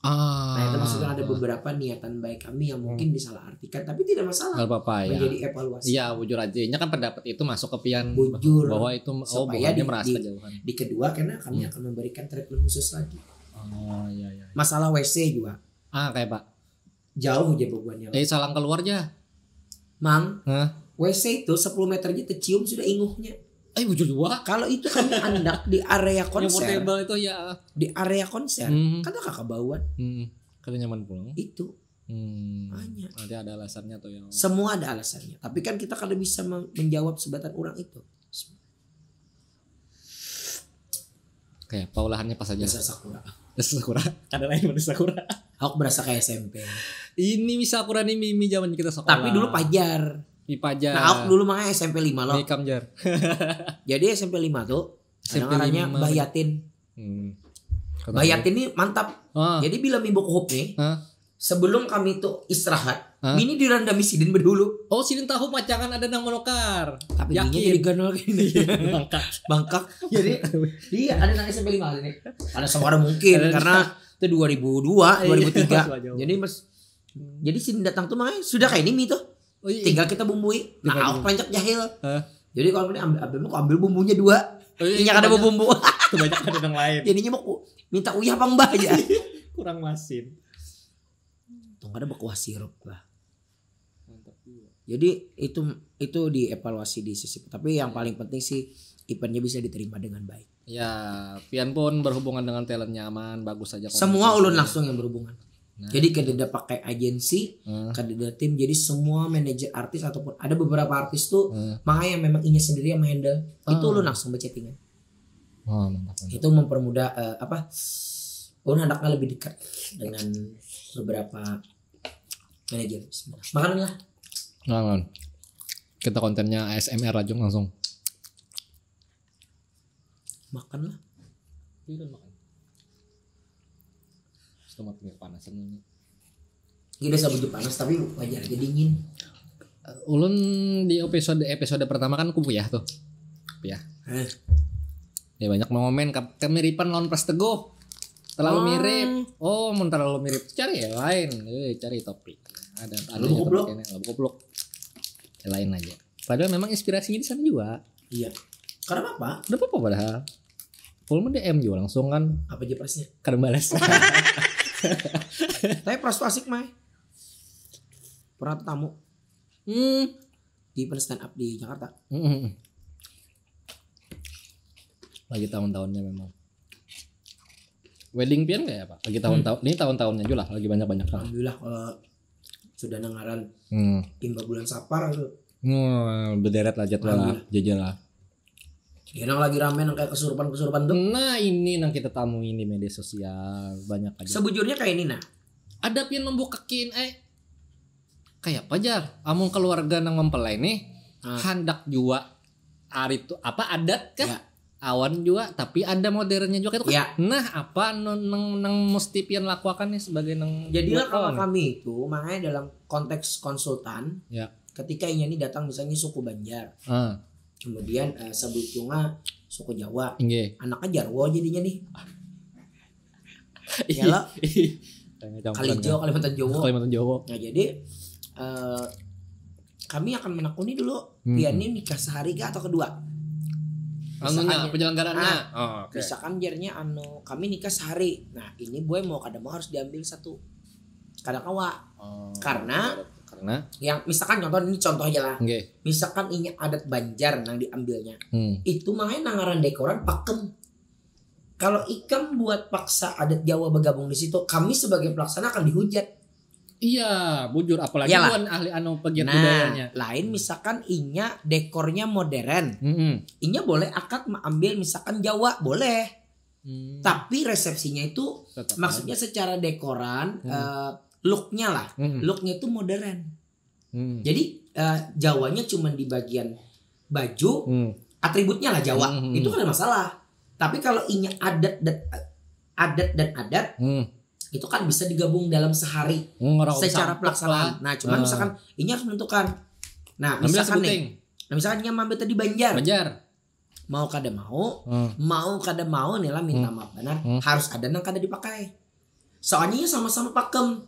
Ah. Nah, itu maksudnya ada beberapa niatan baik kami yang mungkin disalahartikan, tapi tidak masalah. Nggak apa-apa ya. Menjadi evaluasi. Iya, bujur aja. Ini kan pendapat itu masuk ke pian Bujur. Bahwa itu oh Supaya bukannya di- merasa di- kejauhan. Di kedua karena kami Hmm. akan memberikan treatment khusus lagi. Oh iya iya. Masalah W C juga. Ah, kayak Pak. Jauh aja bebuannya. Eh, salang keluar aja. Mang, Hah? W C itu sepuluh meter aja tercium sudah inguhnya. Eh, bujur jua. Kalau itu kami andak di area Yang konser, portable itu ya. di area konser, Hmm. kada kakabauan. Hmm. Kada nyaman pulang. Itu Hmm. Banyak. Nanti ada alasannya tuh yang Semua ada alasannya. Tapi kan kita kada bisa men- menjawab sebatan orang itu. Kayak apa ulahannya pas aja. Dasar Sakura. Dasar Sakura. Kada lain dari Sakura. Aku berasa kayak S M P. Ini mi Sakura nih mimi zaman kita sekolah. Tapi dulu pajar. Di pajar. Nah, aku dulu makanya S M P lima loh. Ini kamjar. Jadi S M P lima tuh S M P ada ngarannya lima. Mbah Yatin. Hmm. Mbah Yatin nih mantap. Ah. Jadi bila minggu kuhup nih, Hah? sebelum kami tuh istirahat, Hah? Ini dirandami sidin berdulu. Oh, sidin tahu pacangan ada nang menukar. Tapi Yakin. Ininya jadi ganal kayak ini. Bangka. Bangkak. Jadi iya ada nang S M P lima ini. Ada suara mungkin Ada karena itu dua ribu dua, Iya, dua ribu tiga. suara jauh. Jadi mas jadi sidin datang tuh makanya sudah kayak ini mi tuh. Oh, iya. Tinggal kita bumbui. Tinggal Nah, aku bumbui. pancak jahil. Hah? Jadi kalau ini ambil ambil aku ambil bumbunya dua. Oh, iya, Ini itu kada banyak. Bumbu. Itu banyak ada yang lain. Jadinya mau ku- minta uyah apa mbah aja. Kurang masin. Tong kada bakuah sirup lah. Mantap juga. Jadi itu itu dievaluasi di sisi. Tapi yang paling penting sih eventnya bisa diterima dengan baik. Ya, pian pun berhubungan dengan talent nyaman, bagus aja. Semua komunikasi. Ulun langsung yang berhubungan. Nah. Jadi kada ada pakai agensi, Hmm. kada ada tim. Jadi semua manajer artis ataupun ada beberapa artis tuh Hmm. makanya yang memang inya sendiri yang menghandle. Itu Ah. Ulun langsung berchattingan. Oh, mantap, mantap. Itu mempermudah eh, apa? Ulun hendaknya lebih dekat dengan beberapa manajer. Makan lah. Nah, kan. Kita kontennya A S M R aja langsung. Makan lah. Iya, makan. Selamat panasan ini. Gila sabujur panas tapi wajar aja dingin. Ulun di episode episode pertama kan kupuyah tuh. Kupuyah. Eh, Ya banyak mau ngomen kap- kemiripan lawan Pras Teguh. Terlalu Oh. Mirip. Oh, mun terlalu mirip cari ya lain. Eh, cari topik. Ada ada Lalu aja goblok. Topiknya. Lalu goblok. Ya, lain aja. Padahal memang inspirasinya di sana juga. Iya. Karena apa? Udah apa-apa padahal. Ulun mah D M juga langsung kan. Apa aja Prasnya? Kada balas. Tapi Pras tuh asik mai. Pernah tamu Hmm. Di event stand up di Jakarta. Mm-mm. Lagi tahun-tahunnya memang. Wedding pian kayak apa? Lagi tahun-tahun. Ini tahun-tahunnya juga lah. Lagi banyak-banyak kan. Alhamdulillah kalau sudah nangaran Hmm. Imba bulan Sapar tuh. Hmm, berderet lah jadwal lah. Jajan lah. Ya nang lagi rame nang kayak kesurupan-kesurupan tuh. Nah, ini nang kita tamui di media sosial banyak aja. Sebujurnya kayak ini nah. Ada pian membukakin eh kayak apa jar? Amun keluarga nang mempelai nih Ah. handak jua ari tu apa adat kah? Ya. Awan jua tapi ada modernnya juga itu. Ya. Nah, apa nang nang, nang mesti pian lakuakan nih sebagai nang Jadilah buat kalau awan? Kami itu makanya dalam konteks konsultan, Ya. Ketika inya nih datang misalnya suku Banjar, Ah, kemudian eh, sebujurnya suku Jawa, inggih. Anaknya Jarwo jadinya nih. Ya lah. Tanya campuran Kalijo, kan. Kalimantan Jawa. Kalimantan Jawa. Nah jadi eh, kami akan menekuni dulu Hmm. Pian ini nikah sehari kah atau kedua? Anunya Misalkan- penyelenggaraannya. Ah, Oh, oke. Misalkan jarnya anu kami nikah sehari. Nah ini boy mau kada mau harus diambil satu. Kada kawa. Oh, Karena karena yang misalkan contoh ini contoh aja lah. Nggih. Misalkan inya adat Banjar nang diambilnya. Hmm. Itu makanya nang ngaran dekoran pakem. Kalau ikam buat paksa adat Jawa bergabung di situ, kami sebagai pelaksana akan dihujat. Iya, bujur apalagi Iyalah. Wan ahli anu pegiat Nah, budayanya. Lain misalkan inya dekornya modern, Mm-mm. inya boleh akad mengambil misalkan Jawa boleh, Hmm. Tapi resepsinya itu Tetap maksudnya secara dekoran, Hmm. eh, looknya lah, Hmm. Looknya itu modern. Hmm. Jadi eh, Jawanya cuma di bagian baju, Hmm. atributnya lah Jawa, Hmm. Itu kan ada masalah. Tapi kalau inya adat dan adat dan adat Hmm. Itu kan bisa digabung dalam sehari Hmm, orang secara bisa pelaksanaan. apa? Nah, cuma Ah. misalkan inya harus menentukan. Nah, Ambil misalkan nih, sebuting. Nah, misalkan inya mampir tadi Banjar, Banjar. Mau kada mau, Hmm. Mau kada mau nih lah minta Hmm. maaf benar, Hmm. Harus ada nang kada dipakai. Soalnya inya sama-sama pakem.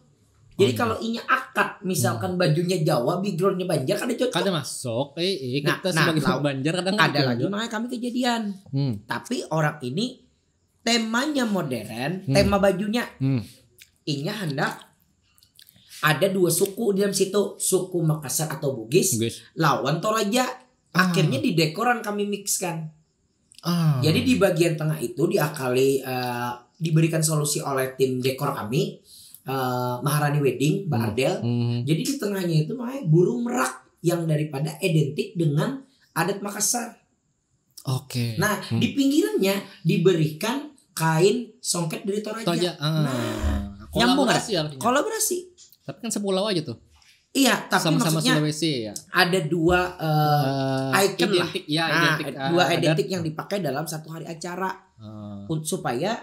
Jadi Hmm. Kalau inya akad, misalkan bajunya Jawa, backgroundnya Banjar, kada cocok. Kada masuk. Eh, eh, Nah, kita nah, sebagai lau- Banjar kadang Ada gitu lagi juga. Makanya kami kejadian. Hmm. Tapi orang ini temanya modern, Hmm. Tema bajunya. Hmm. Inya hendak ada dua suku di dalam situ, suku Makassar atau Bugis, Guys. Lawan Toraja. Akhirnya di dekoran kami mix kan. Ah. Jadi di bagian tengah itu diakali eh, diberikan solusi oleh tim dekor kami, eh, Maharani Wedding, Mbak Hmm. Ardel. Hmm. Jadi di tengahnya itu makanya burung merak yang daripada identik dengan adat Makassar. Oke. Nah, Hmm. di pinggirannya diberikan kain songket dari Toraja. Toraja. Ah. Nah, Kolaborasi artinya. Kolaborasi. Tapi kan sepulau aja tuh. Iya, tapi Sama-sama maksudnya Sulawesi ya. Ada dua eh, Eh, icon lah. Identik ya, Nah, identik. dua Ah, identik adat. Yang dipakai dalam satu hari acara Ah. Un- supaya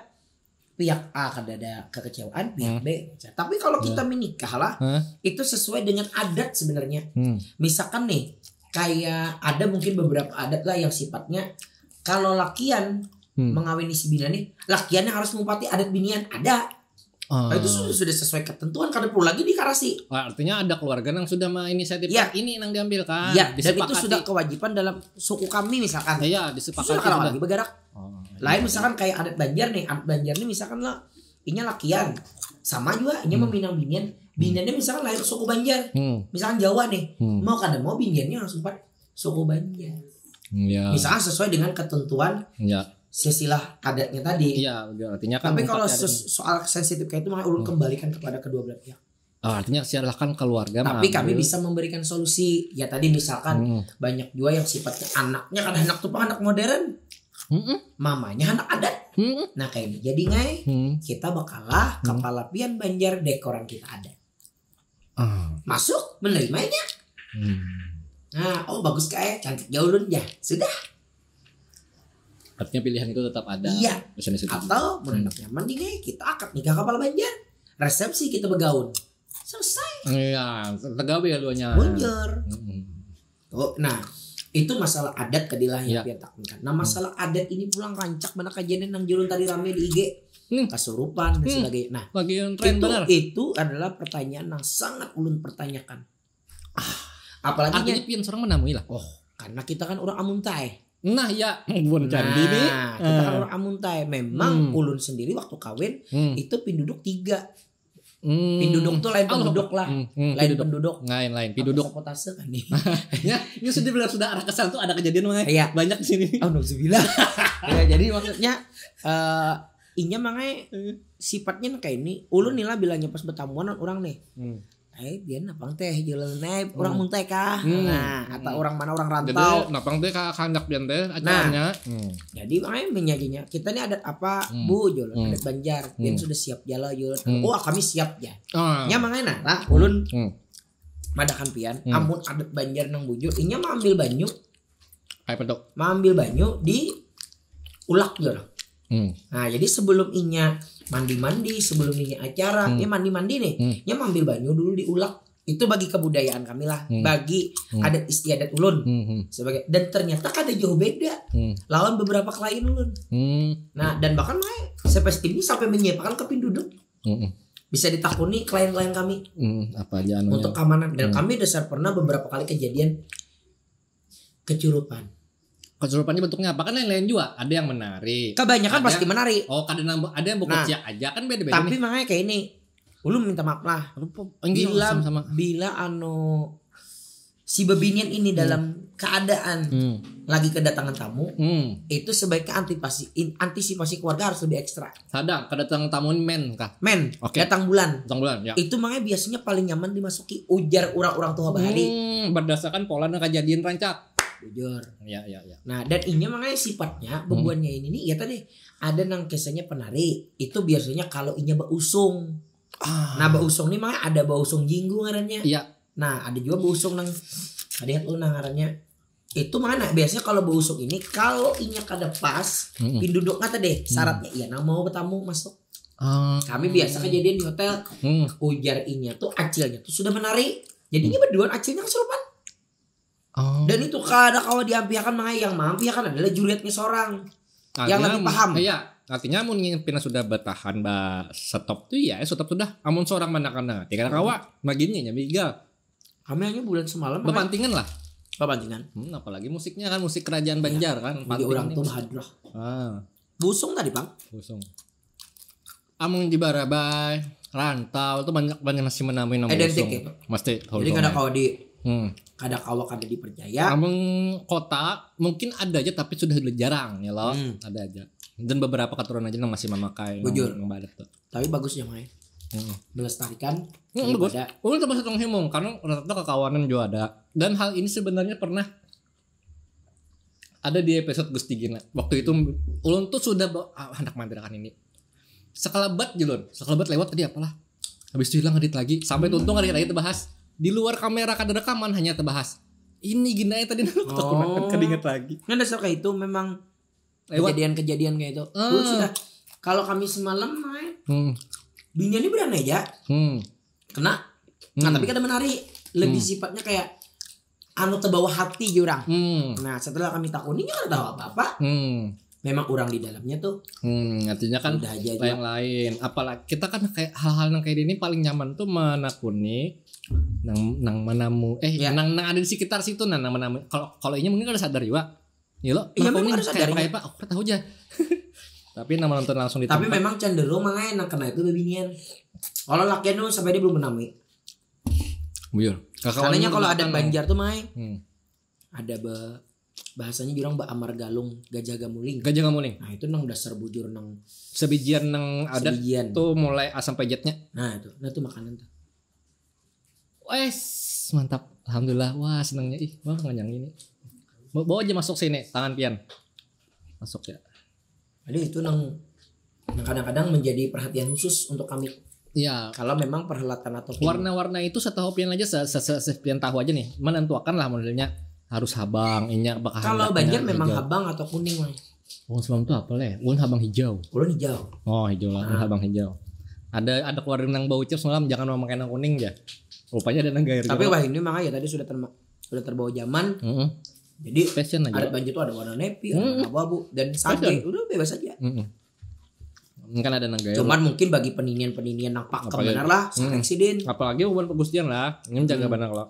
pihak A kada ada kekecewaan, pihak Hmm. B. Tapi kalau Ya. Kita menikah lah, Hah? Itu sesuai dengan adat sebenarnya. Hmm. Misalkan nih, kayak ada mungkin beberapa adat lah yang sifatnya kalau lakian Hmm. mengawini si binian nih, lakiannya harus ngumpati adat binian. Ada. Ah. Nah, itu sudah, sudah sesuai ketentuan, kada perlu lagi dikarasi. Wah, artinya ada keluarga yang sudah menginisiatif Ya. Ini yang diambil kan. Ya, dan itu Disepakati. Sudah kewajiban dalam suku kami misalkan. Iya, disepakati Sudah kada sudah. Lagi bergerak. Oh, Lain misalkan kayak adat Banjar nih, adat Banjar nih misalkan lah, inya lakian, sama juga inya Hmm. meminang binian, biniannya misalkan lahir suku Banjar, Hmm. Misalkan Jawa nih, Hmm. Mau kada mau biniannya harus empat suku Banjar. Iya. Misalkan sesuai dengan ketentuan Iya. Silsilah adatnya tadi. Iya, artinya kan Tapi kalau empat adat. Ses- soal sensitif kayak itu makanya ulun Hmm. kembalikan kepada kedua belah pihak. Oh, artinya silahkan keluarga Tapi mengambil. Kami bisa memberikan solusi. Ya tadi misalkan Hmm. Banyak juga yang sifatnya anaknya kada handak tuh anak modern. Mm-mm. Mamanya anak adat. Mm-mm. Nah kayak ini. Jadi ngai Hmm. Kita bakalah Hmm. Kapala pian Banjar dekoran kita ada. Ah. Masuk menerimanya. Hmm. Nah, oh bagus kayak cantik jauh lun ya. Sudah. Artinya pilihan itu tetap ada. Iya. Misalnya situ. Atau mun handak nyaman nih ngai, kita akad nikah Kapala Banjar. Resepsi kita begaun. Selesai. Iya, tegawe ya duanya. Banjar. Mm-mm. Oh, nah itu masalah adat tadi lah yang Ya. Pian takunkan. Nah masalah adat ini pulang rancak mana kejadian yang julun tadi rame di I G, Hmm. Kasurupan dan Hmm. Sebagainya. Nah Lagi yang tren itu benar. Itu adalah pertanyaan yang sangat ulun pertanyakan. Apalagi Artinya nya- pian seorang menamui lah. Oh karena kita kan orang Amuntai. Nah ya, bukan candi nih. Nah kita kan Eh. Orang Amuntai. Memang Hmm. Ulun sendiri waktu kawin Hmm. Itu pinduduk tiga. Hmm. Pinduduk tuh lain Allah. penduduk lah. Hmm, hmm, Lain pinduduk. Penduduk. Lain lain pinduduk. Apa tase kan nih? Ya, ini sudah bilang sudah arah ke sana tuh ada kejadian mah. Iya. Banyak di sini. Oh nauzubillah. Ya jadi maksudnya eh inya mangai sifatnya kayak ini. Ulun nih lah bilanya pas bertamuan orang nih. Hmm. Eh dia napang teh jualan naik orang Hmm. Muntai kah? Hmm. Nah atau orang mana orang Jadi rantau. Napang teh ka kandak pian teh acaranya. Hmm. Jadi makanya menyajinya kita nih adat apa Hmm. Bu jualan Hmm. Adat Banjar. Pian Hmm. Sudah siap jala jualan. Hmm. Oh kami siap ya. Ah. Nya makanya nah lah ulun Hmm. Madakan pian Hmm. Amun adat Banjar nang bujur inya mau ambil banyu. Kayak pedok. Mau ambil banyu di ulak jualan. Hmm. Nah jadi sebelum inya mandi-mandi, sebelum inya acara, Hmm. Inya mandi-mandi nih, Hmm. Inya mau ambil banyu dulu di ulak. Itu bagi kebudayaan kami lah, Hmm. Bagi Hmm. Adat istiadat ulun Hmm. Hmm. Sebagai. Dan ternyata kada jauh beda Hmm. Lawan beberapa klien ulun. Hmm. Nah dan bahkan Mai Sepes ini sampai menyiapkan ke pinduduk. Hmm. Bisa ditakuni klien-klien kami Hmm. Apa aja anunya? Untuk keamanan. Dan Hmm. Kami dasar pernah beberapa kali kejadian Kecurupan. Kesurupannya bentuknya apa kan lain-lain juga. Ada yang menari. Kebanyakan Ada- pasti menari. Oh, kadang nang ada yang buku Nah, ciak aja kan beda-beda Tapi nih. Makanya kayak ini. Ulun minta maaf lah. Apa? Enggak, Bila sama-sama. Bila anu si bebinian ini Hmm. Dalam keadaan Hmm. Lagi kedatangan tamu, Hmm. Itu sebaiknya antisipasi in- antisipasi keluarga harus lebih ekstra. Sadang kedatangan tamu men kah? Men, Oke. Datang bulan. Datang bulan ya. Itu makanya biasanya paling nyaman dimasuki ujar orang-orang tua bahari. Hmm, berdasarkan pola dan kejadian rancak. Bujur. Ya ya ya. Nah, dan inya makanya sifatnya Hmm. Bebuannya ini nih, ya tadi ada nang kisahnya penari. Itu biasanya kalau inya bausung. Ah. Nah, bausung nih makanya ada bausung jinggu ngarannya. Iya. Nah, ada juga bausung nang kada ingat ulun nah ngarannya. Itu mana biasanya kalau bausung ini kalau inya kada pas Mm-mm. pinduduk kata deh Hmm. syaratnya iya nang mau bertamu masuk. Ah. Kami biasa kejadian di hotel Hmm. ujar inya tuh acilnya tuh sudah menari. Jadinya berduaan acilnya kesurupan. Oh. Dan itu kada kawa diampihakan makanya yang maampihakan adalah juriatnya seorang. Yang Artinya, lebih paham. Iya, artinya mun pina sudah bertahan ba stop tuh ya stop sudah. Amun seorang mana kena, tidak kawa. Maginnya nya migal. Kami hanya bulan semalam Bepantingan lah. Kepantingan. Hmm, apalagi musiknya kan musik kerajaan Banjar kan. Jadi Panting orang nih. Tuh hadrah. Ah, Busung tadi bang. Busung. Amun di Barabai, Rantau itu banyak banyak masih menamui nama Identik Busung. Gitu. Mesti Jadi kada kawa di Hmm. Kada kawa kada dipercaya. Amun kota mungkin ada aja tapi sudah jarang ya loh. Hmm. Ada aja. Dan beberapa keturunan aja yang masih memakai Bujur. Nang, nang badat tuh. Tapi bagus ya, Mai. Hmm. Melestarikan Hmm, bagus. daripada Ulun termasuk yang himung karena rata-rata kekawanan juga ada. Dan hal ini sebenarnya pernah ada di episode Gusti Gina. Waktu itu ulun tuh sudah ba- ah, hendak mampirakan ini. Sekelebat julun, sekelebat lewat tadi apalah. Habis itu hilang edit lagi. Sampai tuntung hari raya terbahas di luar kamera kada rekaman hanya terbahas. Ini Gina ya tadi aku Oh. Kedingat lagi. Nah, dasar kayak itu memang Lewat. Kejadian-kejadian kayak itu. Ah. Dulu sudah kalau kami semalam main Hmm. dunia ini berani aja Hmm. kena. Nah, Hmm. tapi kada menari. Lebih Hmm. sifatnya kayak anu terbawa hati jurang. Hmm. Nah, setelah kami takuni nggak tahu apa-apa. Hmm. Memang orang di dalamnya tuh Hmm, artinya kan udah aja aja. Lain-lain. Apalagi kita kan kayak hal-hal yang kayak ini paling nyaman tuh menakuni nang nang menamu eh Ya. nang nang ada di sekitar situ nah nang menamu. Kalau kalau ini mungkin kada sadar juga. Ya lo, Iya, menakuni memang kada kayak sadar, apa ya. kayak apa? Aku kada tahu aja. Tapi nang menonton langsung di Tapi tempat. Memang cenderung mangai nang kena itu bebinian. Kalau lakian tuh sampai dia belum menamui. Bujur. Karena kalau ada Banjar. Banjar tuh mai Hmm. ada be, bahasanya jurang beamar galung gajah gamuling. Gajah gamuling. Nah, itu nang dasar bujur nang Sebijian nang ada sebijian. Tuh mulai asam pejatnya. Nah, itu. Nah, itu makanan tuh. Wes, mantap. Alhamdulillah. Wah, senangnya ih, wah nganyang ini. Bawa aja masuk sini, tangan pian. Masuk ya. Jadi itu nang yang kadang-kadang menjadi perhatian khusus untuk kami. Ya, Kalau memang perhelatan atau warna-warna itu setahu pian aja se se se- se- pian tahu aja nih, menentukan lah modelnya harus habang, inya bakal Kalau handaknya Banjar memang hijau. Habang atau kuning, Mai. Oh, semalam tuh apa leh? Ulun habang hijau. Ulun hijau. Oh, hijau lah, ulun habang hijau. Ada ada keluar nang bau ucap semalam, jangan memakai nang kuning ya. Rupanya ada nang gair. Tapi juga. Wah ini mah ya tadi sudah terma, sudah terbawa zaman. Heeh. Jadi Fashion aja. Adat Banjar tuh ada warna nepi, ada Hmm. warna abu-abu dan sage. Fashion. Udah bebas aja. Heeh. Ini kan ada nang gair. Cuman mungkin bagi peninian-peninian nang pakem Apalagi- benar lah, Hmm. seleksi din. Apalagi bukan pegustian lah. Ini jaga Hmm. benar kalau.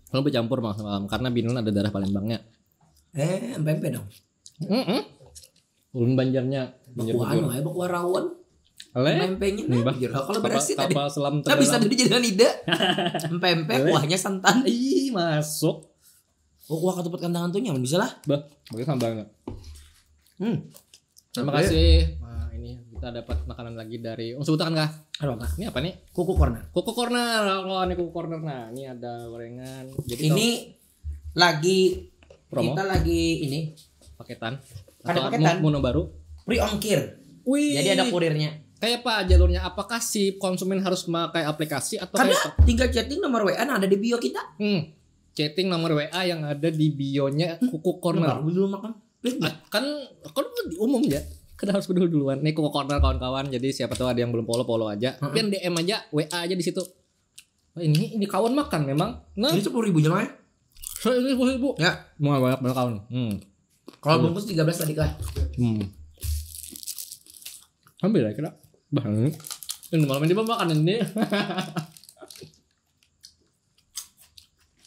Kalau bercampur malah semalam karena Binun ada darah Palembangnya. Eh, M P M P dong. Heeh. Ulun Banjarnya. Banjar Bakuan bujur. Wae, bakuan rawon. Leh. M P M-nya Mbah. bujur kalau Kapal, berasi tadi. Kapal selam Nah, bisa tenggelam. jadi jalan ida. M P M P Boleh. Kuahnya santan. Ih, masuk. Oh, kuah ketupat kandangan tuh nyaman bisa lah. Bah, pakai sambalnya. Hmm. Terima Oke. kasih. Nah, ini kita dapat makanan lagi dari. Oh, sebutan kah? Aduh, apa? Ini apa nih? Kuku corner. Kuku corner. Kalau ini kuku corner. Nah, ini ada gorengan. Jadi Ini lagi Promo? Kita lagi ini Kalau paketan. Ada Atau paketan. mo- mono baru. Pre-ongkir. Wih. Jadi ada kurirnya. Kayak apa jalurnya? Apakah si konsumen harus memakai aplikasi atau Kada, kayak apa? Tinggal chatting nomor W A nah ada di bio kita. Hmm. Chatting nomor W A yang ada di bio-nya Kuku Corner. Kenapa? Dulu makan. Ah, kan kan di umum ya. Kada harus peduli duluan. Nih Kuku Corner kawan-kawan. Jadi siapa tahu ada yang belum follow follow aja. Heeh. Pian D M aja, W A aja di situ. Oh, ini ini kawan makan memang. Nah, Ini sepuluh ribu aja, Mai. saya ini sepuluh ribu. Ya, Mau banyak banyak kawan. Hmm. Kalau Iya. Bungkus tiga belas tadi lah. Hmm. Ambil lah kira. Bah, ini. Ini malam ini makan ini.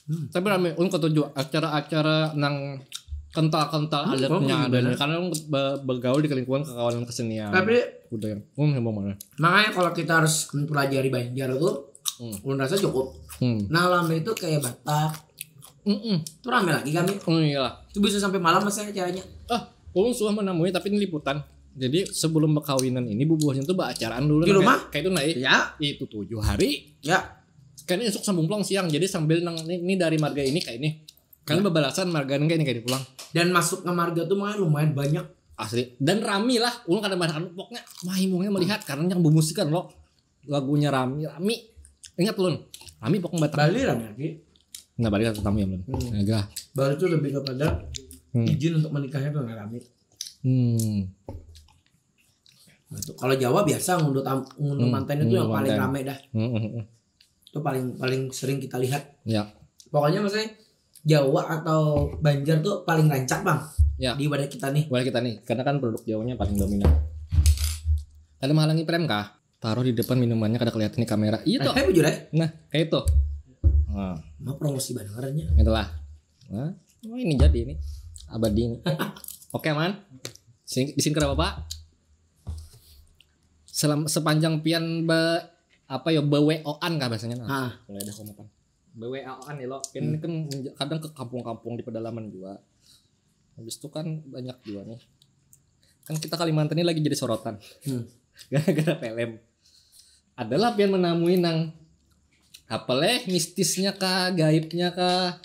Hmm. Tapi rame ulun ketuju acara-acara nang kental-kental Hmm, adatnya oh, dan gimana? Karena ulun be- begaul di lingkungan kekawanan kesenian. Tapi Budaya. Hmm, heboh mana? Makanya kalau kita harus mempelajari Banjar tuh, Hmm. ulun rasa cukup. Hmm. Nah, lama itu kayak Batak. Mm-mm. Itu rame lagi kami. Oh iyalah. Itu bisa sampai malam masa acaranya. Ah, ulun suah menemui tapi ini liputan. Jadi sebelum berkawinan ini bubuhannya tuh beracaraan dulu Di nah, rumah? Kayak, kayak itu nah. Ya, Itu tujuh hari. Ya. Kan esok sambung pulang siang. Jadi sambil nang ini, ini dari marga ini kayak ini. Kan bebalasan marga ini kayak ini kayak ini pulang. Dan masuk ke marga tuh makanya lumayan banyak. Asli. Dan rami lah. Ulun kada marah pokoknya wah imungnya melihat karena yang bermusikan lo. Lagunya rami, rami. Ingat ulun. Rami pokoknya Batak. Bali rame lagi. Nah, balik ke tamu ya, Bun. Hmm. Nah, gerah. Bali tuh lebih kepada Hmm. izin untuk menikahnya tuh nggak rame. Hmm. Gitu. Kalau Jawa biasa ngunduh tam, ngunduh Hmm, mantan itu yang ngunduh paling mantan. Rame dah. Hmm, hmm, hmm. Itu paling paling sering kita lihat. Ya. Pokoknya maksudnya Jawa atau Banjar tuh paling rancak, Bang. Ya. Di wadah kita nih. Boleh kita nih, karena kan produk Jawanya paling dominan. Ada menghalangi prem kah? Taruh di depan minumannya kada kelihatan di kamera. Iya tuh. Eh, bujur ya. Nah, kayak itu. Nah, Mau promosi banar aja. itulah. Nah, oh, ini jadi ini. Abadi ini. Oke, man. Sing, di sini kenapa, Pak? Selam, sepanjang pian be, apa ya, be-W O-an kah bahasanya? Nah, Ah. mulai ada komentar. B W A-an ya lo. Kan hmm. Kan kadang ke kampung-kampung di pedalaman juga. Habis itu kan banyak juga nih. Kan kita Kalimantan ini lagi jadi sorotan. Hmm. Gara-gara P L M. Adalah pian menamui nang apa leh mistisnya kah, gaibnya kah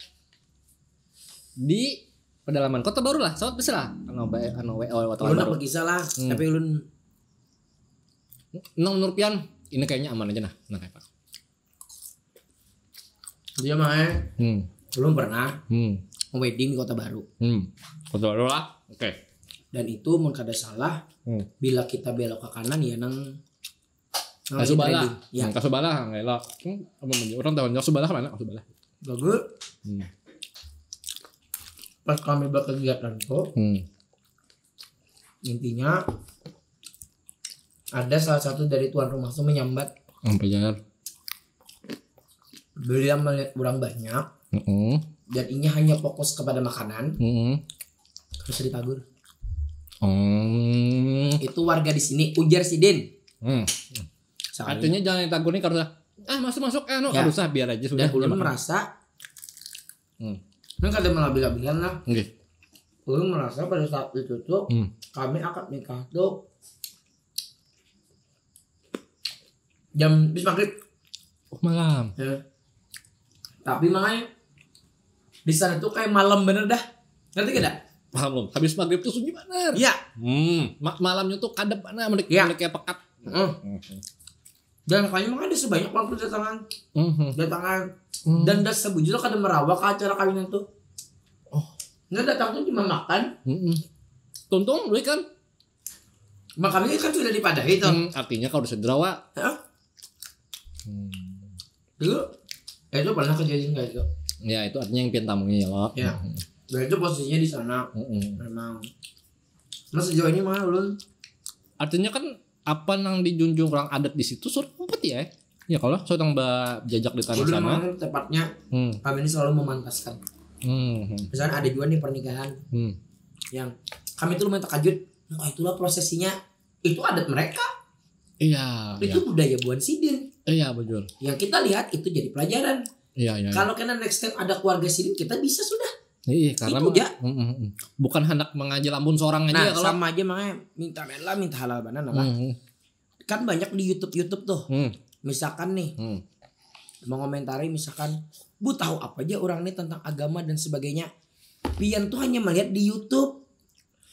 di pedalaman Kota Baru lah, sawat bisa lah. Anu bae anu W O Kota Baru. Ulun berkisah lah, hmm. Tapi ulun nang menurut pian ini kayaknya aman aja nah. Nah, kayak apa? Dia mah hmm. Belum pernah hmm. Wedding di Kota Baru. Hmm. Kota Baru lah. Oke. Okay. Dan itu mun kada salah hmm. Bila kita belok ke kanan ya nang Kasubala. Ya. Hmm, Kasubala ngelok. Hmm, apa namanya? Orang tahu Kasubala mana? Kasubala. Bagus. Hmm. Pas kami berkegiatan tuh. Hmm. Intinya ada salah satu dari tuan rumah tuh menyambat. Sampai jalan. Beliau melihat orang banyak. Mm -mm. Dan inya hanya fokus kepada makanan. Mm -mm. Terus ditagur. Hmm. Itu warga di sini ujar sidin. Hmm. Artinya jangan ditagur nih karena ah masuk masuk eh no ya. Usah biar aja sudah. Dan ulun merasa hmm. Nang kada melabil-labilan lah. Nggih. Ulun merasa pada saat itu tuh hmm. Kami akad nikah tuh jam bis maghrib. Oh, malam. Ya. Tapi makanya di sana tuh kayak malam bener dah. Ngerti gak? Paham belum? Habis maghrib tuh sunyi bener. Iya. Hmm, ma malamnya tuh kadep mana mereka ya. Mereka pekat. Hmm. Dan kayaknya emang ada sebanyak waktu datangan. Mm-hmm. Datangan. Mm. Dan dah sebujur kada merawa ke acara kawinan tuh. Oh. Nggak datang tuh cuma makan. Mm-mm. Tuntung duit kan? Makamnya kan sudah dipadahi tuh. Hmm, artinya kalau sudah rawa. Heeh. Hmm. Dulu ya itu pernah kejadian kayak itu. Ya itu artinya yang pintamunya ya lo. Ya. Hmm. Dan itu posisinya di sana. Hmm. Memang. Nah sejauh ini mah ulun. Artinya kan apa nang dijunjung orang adat di situ suruh umpet ya. Ya kalau seorang berjajak di tanah sana. Ulun memang tepatnya hmm. Kami ini selalu memantaskan. Hmm. Misalnya ada juga nih pernikahan hmm. Yang kami tuh lumayan terkejut. Oh itulah prosesinya. Itu adat mereka. Iya. Itu iya. Budaya buan sidin. Iya betul. Yang kita lihat itu jadi pelajaran. Iya iya. Kalau kena next time ada keluarga sidin kita bisa sudah. Iya karena itu aja. Mm, mm, mm. Bukan hendak mengaji lamun seorang aja nah, ya kalau sama aja makanya minta rela minta halal banan apa. Mm, mm. Kan banyak di YouTube YouTube tuh. Mm. Misalkan nih. Mm. Mengomentari misalkan, "Bu tahu apa aja orang ini tentang agama dan sebagainya." Pian tuh hanya melihat di YouTube.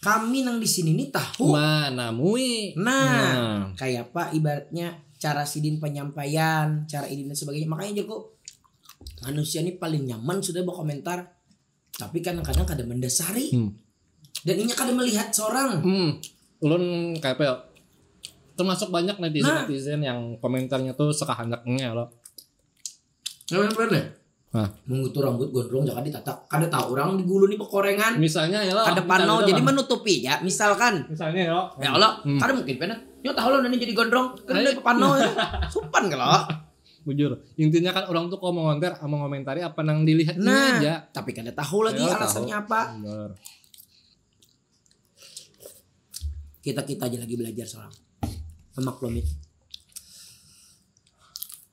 Kami nang di sini nih tahu. Manamui. Nah, nah. Kayak apa ibaratnya cara sidin penyampaian, cara ini dan sebagainya. Makanya jago manusia ini paling nyaman sudah berkomentar. Tapi kadang-kadang kada mendasari. Hmm. Dan inya kada melihat seorang. Hmm. Ulun kayak apa ya? Termasuk banyak netizen-netizen nah. Yang komentarnya tuh sekahandaknya lo. Nah, bener. Nah. Menggutu rambut gondrong jangan ditatak. Kada tahu orang di gulu nih bekorengan. Misalnya ya lo. Kada pano jadi menutupi ya. Misalkan. Misalnya ya lo. Ya Allah, hmm. Kada mungkin pena. Nyo tahu lo nanti jadi gondrong. Kan dari pano ya. Supan kalau. Bujur. Intinya kan orang tuh kalau mau ngonter, mau ngomentari apa nang dilihatnya nah, aja. Tapi kada tahu lagi ya, alasannya tahu. Apa. Bener. Kita kita aja lagi belajar seorang. Memaklumi.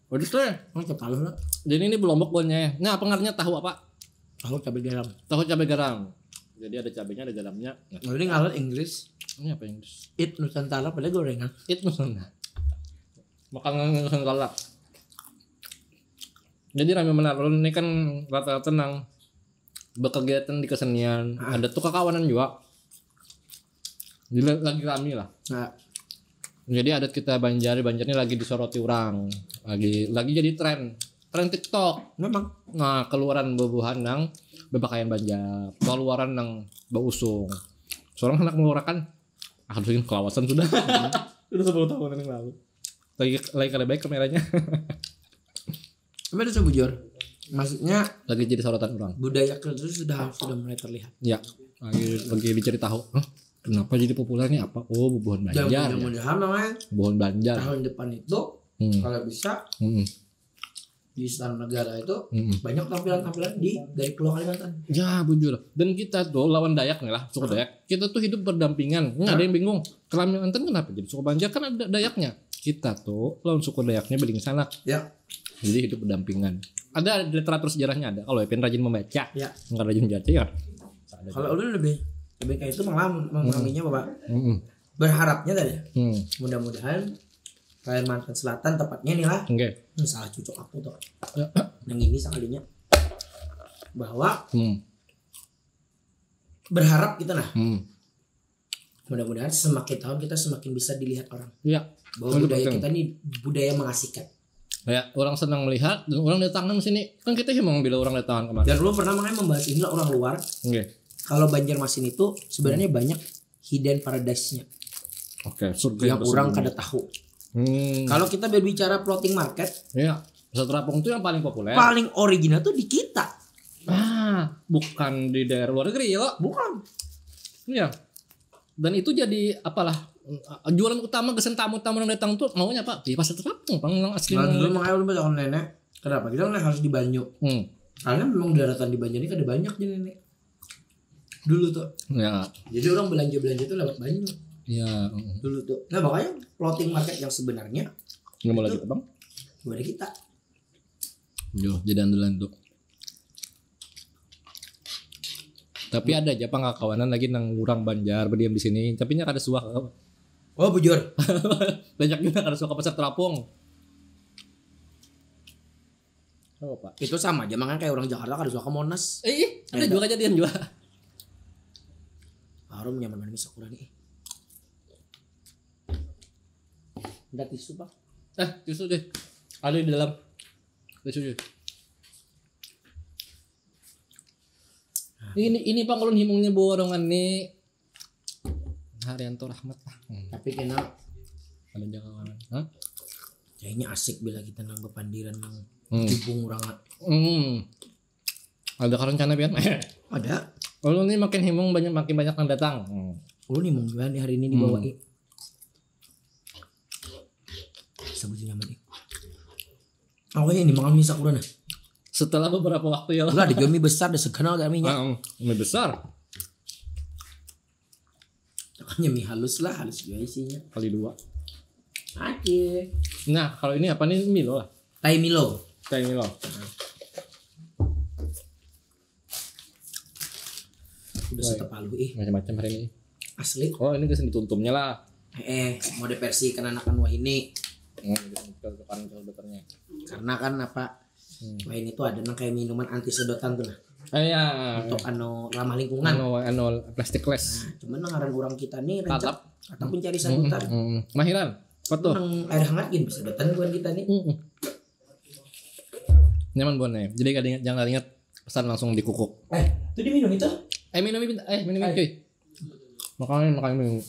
Waduh tuh ya. Oh, kepala lah. Jadi ini belum buahnya. Nah, apa ngartinya tahu apa? Tahu cabai garam. Tahu cabai garam. Jadi ada cabainya, ada garamnya. Nah. Jadi ngalat Inggris. Ini apa Inggris? It Nusantara pada gorengan. It Nusantara. Makan Nusantara. Jadi rame benar. Ini kan rata-rata nang berkegiatan di kesenian. Ah. Ada tuh kekawanan juga. Jadi lagi rame lah. Nah. Jadi adat kita Banjar, Banjar ini lagi disoroti orang, lagi lagi jadi tren, tren TikTok. Memang. Nah keluaran bubuhan nang berpakaian Banjar, keluaran nang berusung. Seorang anak mengeluarkan, ah, sudah kelawasan sudah. Sudah sepuluh tahun yang lalu. Lagi lagi kada baik kameranya. Tapi itu bujur. Maksudnya lagi jadi sorotan orang. Budaya kita itu sudah sudah mulai terlihat. Ya. Lagi lagi dicari tahu. Hah? Kenapa jadi populer nih apa? Oh, bubuhan Banjar. Jangan mudah-mudahan namanya. Bubuhan Banjar. Tahun depan itu hmm. Kalau bisa hmm. Di Istana Negara itu hmm. Banyak tampilan-tampilan di dari Pulau Kalimantan. Ya, bujur. Dan kita tuh lawan Dayak nih lah, suku Dayak. Kita tuh hidup berdampingan. Nah, ada yang bingung. Kalimantan kenapa jadi suku Banjar kan ada Dayaknya. Kita tuh lawan suku Dayaknya beling sanak. Ya. Jadi hidup berdampingan. Ada literatur sejarahnya ada. Kalau Epin rajin membaca, Ya. Nggak rajin membaca ya. Kalau ulun lebih lebih kayak itu malah memahaminya, Bapak. Mm-mm. Berharapnya tadi. Hmm. Mudah-mudahan Kalimantan Selatan tepatnya nih lah. Oke. Hmm, salah cucuk aku tuh. Yang ini sekalinya bahwa Hmm. Berharap kita nah. Hmm. Mudah-mudahan semakin tahun kita semakin bisa dilihat orang. Ya. Bahwa Itu budaya penting. Kita nih budaya mengasihkan. Ya, orang senang melihat dan orang datang nang sini. Kan kita himung bila orang datang kemari. Dan lu pernah makanya membahas inilah orang luar. Oke. Kalau Banjarmasin itu sebenarnya banyak hidden paradise-nya Oke, surga yang orang bersembunyi. Kada tahu. Hmm. Kalau kita berbicara floating market, Ya, Pasar Terapung itu yang paling populer. Paling original tuh di kita. Ah, bukan di daerah luar negeri ya, Kak? Bukan. Iya. Dan itu jadi apalah, jualan utama gesen tamu-tamu yang datang tuh maunya apa? Di Pasar Terapung, pang, yang asli. Nah, Yang dulu makanya ulun bilang nenek, kenapa kita nih harus di banyu? Hmm. Karena memang daratan di banyu ini kada banyak di nenek. Dulu tuh. Ya, Jadi orang belanja-belanja tuh lewat banyu ya. Mm. Dulu tuh. Nah, makanya floating market yang sebenarnya Nggak mau lagi, Bang? kepada kita. Yo, jadi andalan tuh. Tapi ada aja pang kawanan lagi nang orang Banjar berdiam di sini, tapi nya kada suah. Oh, bujur. Banyak juga kada suah ke Pasar Terapung. Apa, Pak? Itu sama aja makanya kayak orang Jakarta kada suka ke Monas. Eh, ada juga aja dia juga. Harum nyaman banget nih sakura nih. Ada tisu, Pak. Eh, tisu deh. Ada di dalam. Tisu deh. Ini ini pang ulun himungnya borongan nih. Haryanto Rahmat lah. Hmm. Tapi kena Ada jangka kawanan. Hah? Kayaknya asik bila kita nang bepandiran nang Hmm. hubung orang. Hmm. Ada rencana pian? Ada. Ulun nih makin himung banyak makin banyak yang datang. Hmm. Ulun himung juga nih hari ini dibawa. Hmm. Ih. Sebutnya nyaman nih. Aku ini makan mie sakura nah. Setelah beberapa waktu ya. Udah ada juga mie besar, ada segana ada mie nya. Ah, mie besar. Makanya mie halus lah, halus juga isinya. Kali dua. Oke. Nah, kalau ini apa nih, Milo lah? Thai Milo. Kayak Milo. Udah setepalu ih. Macam-macam hari ini. Asli. Oh, ini kesini tuntumnya lah. Eh, mau versi kenanakan wah ini. Hmm, gitu, gitu, gitu, gitu, gitu. Karena kan apa? Wah ini tuh ada nang kayak minuman anti sedotan tuh nah. Eh, ya. Untuk anu ramah lingkungan. Anu, anu plastic less. Nah, cuman nang ngaran orang kita nih rancak Tatap. Tatap mencari sedotan. Hmm, mahiran. Apa tuh? Nang air hangat gini sedotan bukan kita nih. Mm-mm. Nyaman buat nih. Jadi kada ingat, jangan ingat pesan langsung dikukuk. Eh, itu diminum itu? Eh, minum, minum, eh, minum, cuy. Makan, makan, minum.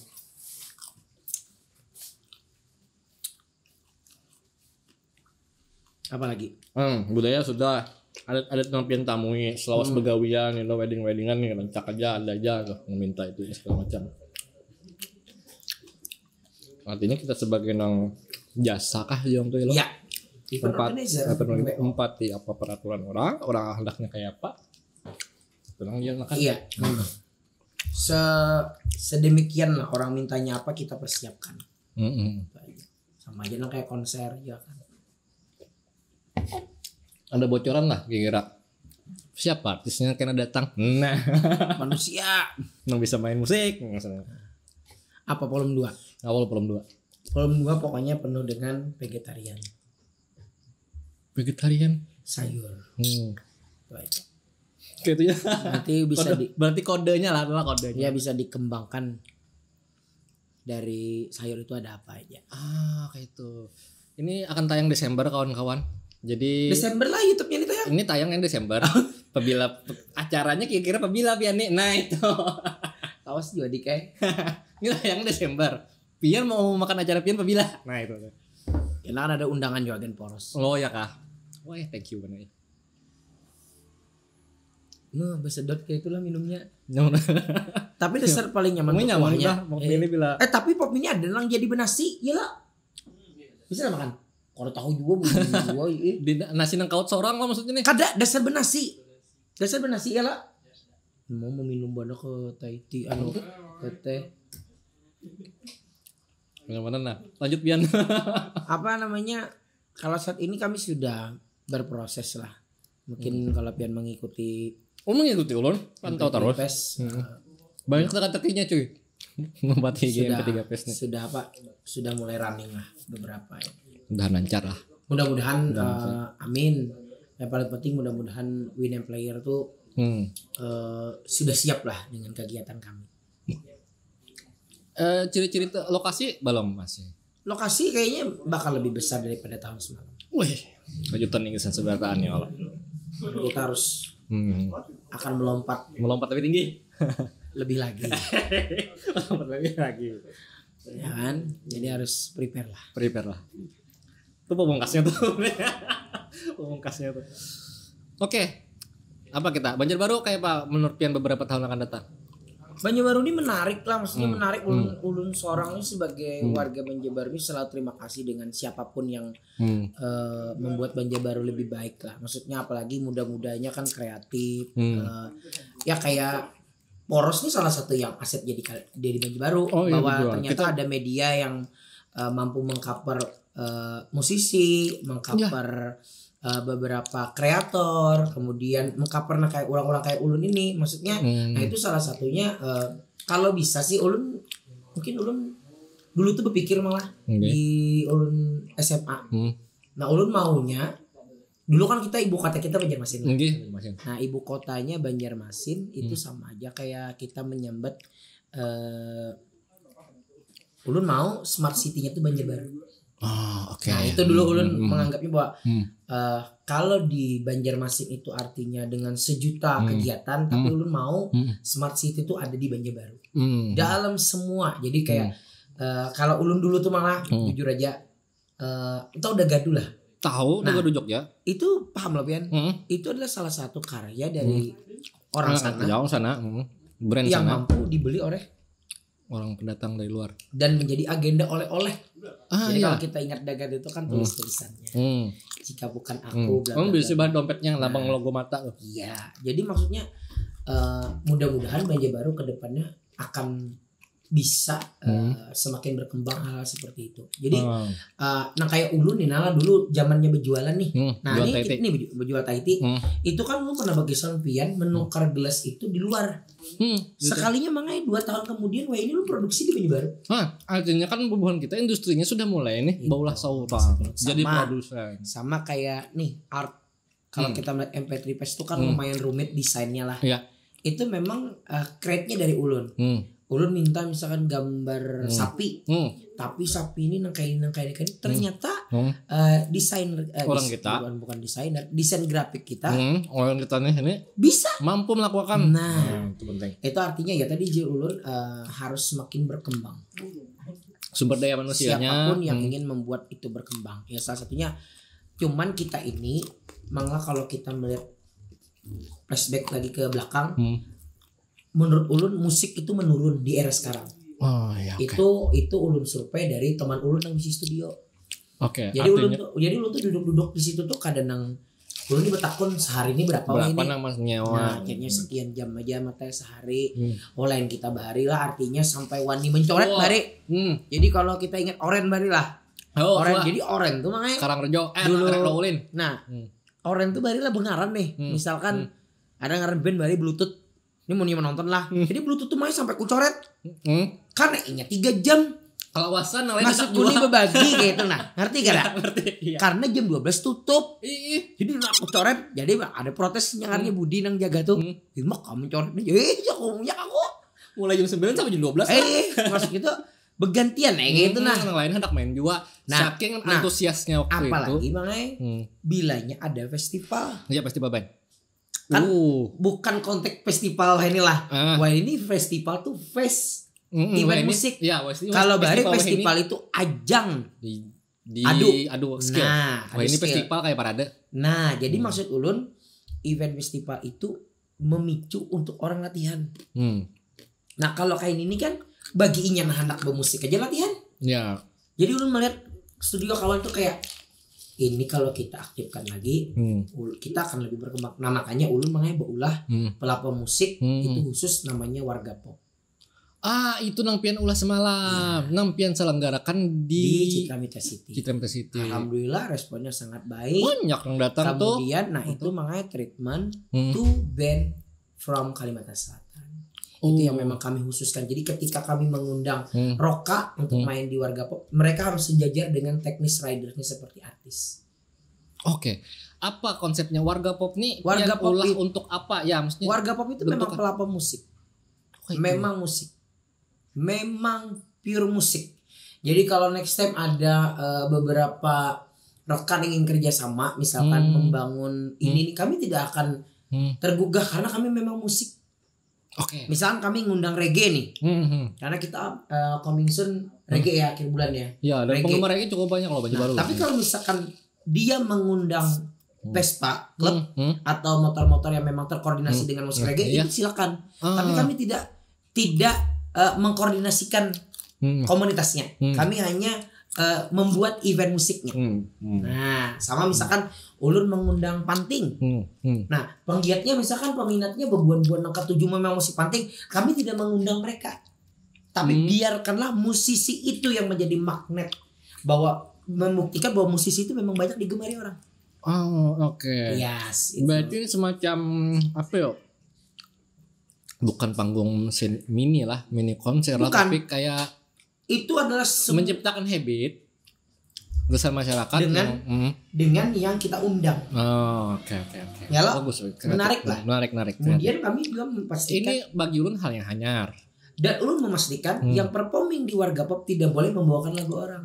Apa lagi? Hmm, budaya sudah, adat-adat nang pian tamui selawas begawian, you know, wedding-weddingan nih, rancak aja ada aja tuh meminta itu segala macam. Artinya kita sebagai nang jasa kah yang tuh ya lo? Ya. Event Empat, organizer. empat, empat di apa peraturan orang, orang hendaknya kayak apa? Bilang dia makan. Iya. Se sedemikian lah orang mintanya apa kita persiapkan. Mm-mm. Sama aja nang kayak konser ya kan. Ada bocoran lah kira-kira siapa artisnya kena datang. Nah, Manusia. Nang bisa main musik misalnya. Apa volume dua? Awal volume dua. Volume dua pokoknya penuh dengan vegetarian. Vegetarian. Sayur. Hmm. Itu aja. Kayak itu ya. Nanti bisa Kode, di berarti kodenya lah, adalah kodenya. Ya bisa dikembangkan dari sayur itu ada apa aja. Ah, kayak itu. Ini akan tayang Desember, kawan-kawan. Jadi Desember lah YouTube-nya ini tayang. Ini tayang yang Desember. Pabila acaranya kira-kira pabila pian nih. Nah, itu. Awas juga dik eh. Ini tayang Desember. Pian mau makan acara pian pabila. Nah, itu. Karena kan ada undangan juga Gen Poros. Oh ya kah. Wah, thank you banget. Nah, besedot kayak itulah minumnya. Yang udah. Tapi dasar paling nyaman Mau tuh nyaman kuahnya. Dah, mau Eh, pilih bila. eh, tapi pop ini ada nang jadi benasi, ya lah. Bisa lah makan. Kalau tahu juga mau minum juga, eh. Di nasi nang kaut seorang lah maksudnya nih. Kada dasar benasi. Dasar benasi ya lah. Mau meminum banyak ke Thai tea anu ke teh. Benar-benar nah. Lanjut pian. Apa namanya? Kalau saat ini kami sudah berproses lah. Mungkin kalau pian mengikuti Oh, mengikuti ulun, pantau M P tiga terus. Fest, Hmm. eh, Banyak teka-teki-nya, cuy. Membuat I G sudah M P tiga Fest nih. sudah apa sudah mulai running lah beberapa ya. Udah lancar lah. Mudah-mudahan Mudah-mudahan. eh, amin. Yang paling penting mudah-mudahan Win and Player tuh Hmm. eh, sudah siap lah dengan kegiatan kami. Eh, ciri-ciri te- lokasi belum masih. Lokasi kayaknya bakal lebih besar daripada tahun semalam. Wih, kejutan nih kesan seberataan ya Allah. Kita harus Hmm. akan melompat Melompat lebih tinggi. lebih lagi, Melompat lebih lagi. Ya kan? Jadi harus prepare lah. Prepare lah. Itu pemungkasnya tuh. Pemungkasnya tuh. Oke. Apa kita? Banjarbaru kayak apa menurut pian beberapa tahun akan datang? Banjarbaru ini menarik lah, maksudnya Hmm. menarik ulun ulun seorang ini sebagai Hmm. warga Banjarbaru ini selalu terima kasih dengan siapapun yang Hmm. eh, membuat Banjarbaru lebih baik lah. Maksudnya apalagi muda-mudanya kan kreatif. Hmm. Eh, ya kayak Poros ini salah satu yang aset jadi kal- jadi Banjarbaru Oh, iya, bahwa betul. ternyata Kita- ada media yang eh, mampu mengcover eh, musisi, mengcover eh, beberapa kreator, kemudian mengcover nah kayak orang-orang kayak ulun ini, maksudnya. Hmm. Nah, itu salah satunya eh, kalau bisa sih ulun mungkin ulun dulu tuh berpikir malah Oke. di ulun S M A. Hmm. Nah, ulun maunya dulu kan kita ibu kota kita Banjarmasin. Nggih, Banjarmasin. Nah, ibu kotanya Banjarmasin itu Hmm. sama aja kayak kita menyambat eh ulun mau smart city-nya tuh Banjarbaru. Oh, oke. Nah, itu dulu ulun Hmm, hmm. menganggapnya bahwa Hmm. eh, kalau di Banjarmasin itu artinya dengan sejuta Hmm. kegiatan, tapi Hmm. ulun mau Hmm. smart city itu ada di Banjarbaru. Hmm. Dalam semua. Jadi kayak eh, kalau ulun dulu tuh malah Hmm. jujur aja eh entah udah gaduh lah. Tahu Nah. Gaduh Jogja. Itu paham lah pian. Hmm. Itu adalah salah satu karya dari orang Ah, sana jauh sana. Hmm. Brand yang sana. mampu dibeli oleh Orang pendatang dari luar. dan menjadi agenda oleh-oleh. Ah, Jadi iya. Kalau kita ingat dagang itu kan tulis-tulisannya. Hmm. Jika bukan Hmm. aku, bla Kamu bla bisa bla. Bah dompetnya lambang Nah. Logo Mata tuh. Iya, jadi maksudnya eh, mudah-mudahan Banjarbaru ke depannya akan bisa eh, Hmm. semakin berkembang hal seperti itu. Jadi Hmm. eh, nah kayak ulun nih, nah dulu zamannya berjualan nih. Hmm. Nah Jual ini Tahiti. kita nih berju- berjual Tahiti. Hmm. Itu kan lu pernah bagi pian menukar gelas itu di luar. Hmm. Gitu. Sekalinya mangai dua tahun kemudian, wah ini lu produksi di Banjarbaru. Nah, artinya kan bubuhan kita industrinya sudah mulai nih Iya. baulah saurang. Sama. Jadi produsen. Sama kayak nih art. Kalau Hmm. kita melihat M P three Fest itu kan Hmm. lumayan rumit desainnya lah. Iya. Itu memang eh, create-nya dari ulun. Hmm. Ulun minta misalkan gambar Hmm. sapi, Hmm. tapi sapi ini nang kayak ini, nang kayak ini, kayak ini. Ternyata Hmm. eh, desainer eh, Orang des- kita. bukan, bukan desainer, desain grafik kita Hmm. Orang kita nih ini bisa. Mampu melakukan. Nah. Hmm, itu penting. Itu artinya ya tadi Ji ulun eh, harus semakin berkembang. Sumber daya manusianya. Siapapun yang Hmm. ingin membuat itu berkembang, ya salah satunya. Cuman kita ini malah kalau kita melihat flashback lagi ke belakang, Hmm. menurut ulun musik itu menurun di era sekarang. Oh ya. Oke. Itu itu ulun survei dari teman ulun yang di studio. Oke. Jadi ulun Artinya. tuh, jadi ulun tuh duduk-duduk di situ tuh kadang nang ulun ini bertakun sehari ini berapa wah Berapa ini. Nang Mas nyewa? Nah, akhirnya sekian jam aja mata sehari. Hmm. Oh lain kita bahari lah, artinya sampai wani mencoret Wah. bahari. Hmm. Jadi kalau kita ingat oren bahari lah. Oh, Oren wah. jadi oren tuh makanya Karang Rejo. Eh, Dulu. Karang Ulin. Nah, Hmm. oren tuh bahari lah bengaran nih. Hmm. Misalkan Hmm. ada ngaran band bahari Bluetooth. Ini mau nonton lah. Hmm. Jadi Bluetooth tuh makanya sampai kucoret. Hmm. Karena inya tiga jam. Kalawasan nang lain Maksud handak gue nih jua. Bebagi kayak itu nah. Ngerti gak? Ngerti. Iya. Karena jam dua belas tutup. Ih, ih. Jadi udah aku coret. Jadi ada protes nyakarnya Budi nang jaga tuh. Hmm. Ini mah kamu coret nih. Eh, ya kamu ya aku. Mulai jam sembilan sampai jam dua belas. Eh, maksud gitu bergantian ya kayak gitu nah. Yang lain hendak main juga. Nah, Saking nah, antusiasnya waktu Apalagi itu. Mangai Hmm. bilanya ada festival. Ya pasti baban. Kan Uh. Bukan konteks festival inilah. Ah. Wah ini festival tuh fest. Mm-mm, Event wah, ini- musik. Ya, wah, ini Kalau bahari festival wah ini festival itu ajang. Di, di Adu. adu skill. Nah, Wah, adu ini skill. Festival kayak parade. Nah, jadi Hmm. maksud ulun event festival itu memicu untuk orang latihan. Hmm. Nah, kalau kayak ini kan bagi inya nah hendak bermusik aja latihan. Ya. Jadi ulun melihat studio kawan tuh kayak ini kalau kita aktifkan lagi, Hmm. ul- kita akan lebih berkembang. Nah, makanya ulun makanya beulah Hmm. pelapor musik Hmm. itu khusus namanya warga pop. Ah, itu nang pian ulah semalam, nang pian selenggarakan di Di Citra Mitra City. Citra Mitra City. Alhamdulillah, responnya sangat baik. Banyak yang datang tuh. Kemudian, nah, itu makanya treatment Hmm. to band from Kalimantan Selatan. Oh. Itu yang memang kami khususkan. Jadi ketika kami mengundang Hmm. Roka untuk Hmm. main di Warga Pop, mereka harus sejajar dengan teknis ridersnya seperti artis. Oke. Apa konsepnya Warga Pop nih? Warga Pian Pop ulah itu- untuk apa? Ya, maksudnya Warga Pop itu memang bentuk- pelapor musik. Oh, itu. Memang musik. Memang pure musik. Jadi kalau next time ada eh, beberapa rekan yang ingin kerjasama, misalkan Hmm. membangun ini, nih, kami tidak akan Hmm. tergugah karena kami memang musik. Oke. Misalkan kami ngundang reggae nih, Hmm, hmm. karena kita eh, coming soon reggae ya akhir bulan ya. Ya, dan Reggae. Penggemar reggae cukup banyak loh, Banjarbaru. Nah, tapi kalau misalkan dia mengundang Hmm. Vespa, klub Hmm, hmm. atau motor-motor yang memang terkoordinasi dengan musik Hmm, reggae, iya. itu silakan. Ah. Tapi kami tidak tidak eh, mengkoordinasikan Hmm. komunitasnya. Hmm. Kami hanya eh, membuat event musiknya. Hmm, hmm. Nah, sama misalkan ulun mengundang panting. Hmm, hmm. Nah, penggiatnya misalkan peminatnya bebuan-buan nang katuju memang musik panting, kami tidak mengundang mereka. Tapi Hmm. biarkanlah musisi itu yang menjadi magnet bahwa membuktikan bahwa musisi itu memang banyak digemari orang. Oh, oke. Yes, itu. Berarti ini semacam apa ya? Bukan panggung sen- mini lah, mini konser lah, Bukan. Tapi kayak Itu adalah se- menciptakan habit besar masyarakat Dengan- yang, hmm. dengan yang kita undang. Oh, oke, oke, oke. Ya, lo? Bagus, bagus. Menarik lah. Menarik, menarik. Kemudian kami juga memastikan Ini bagi ulun hal yang hanyar. dan ulun memastikan Hmm. yang performing di Warga Pop tidak boleh membawakan lagu orang.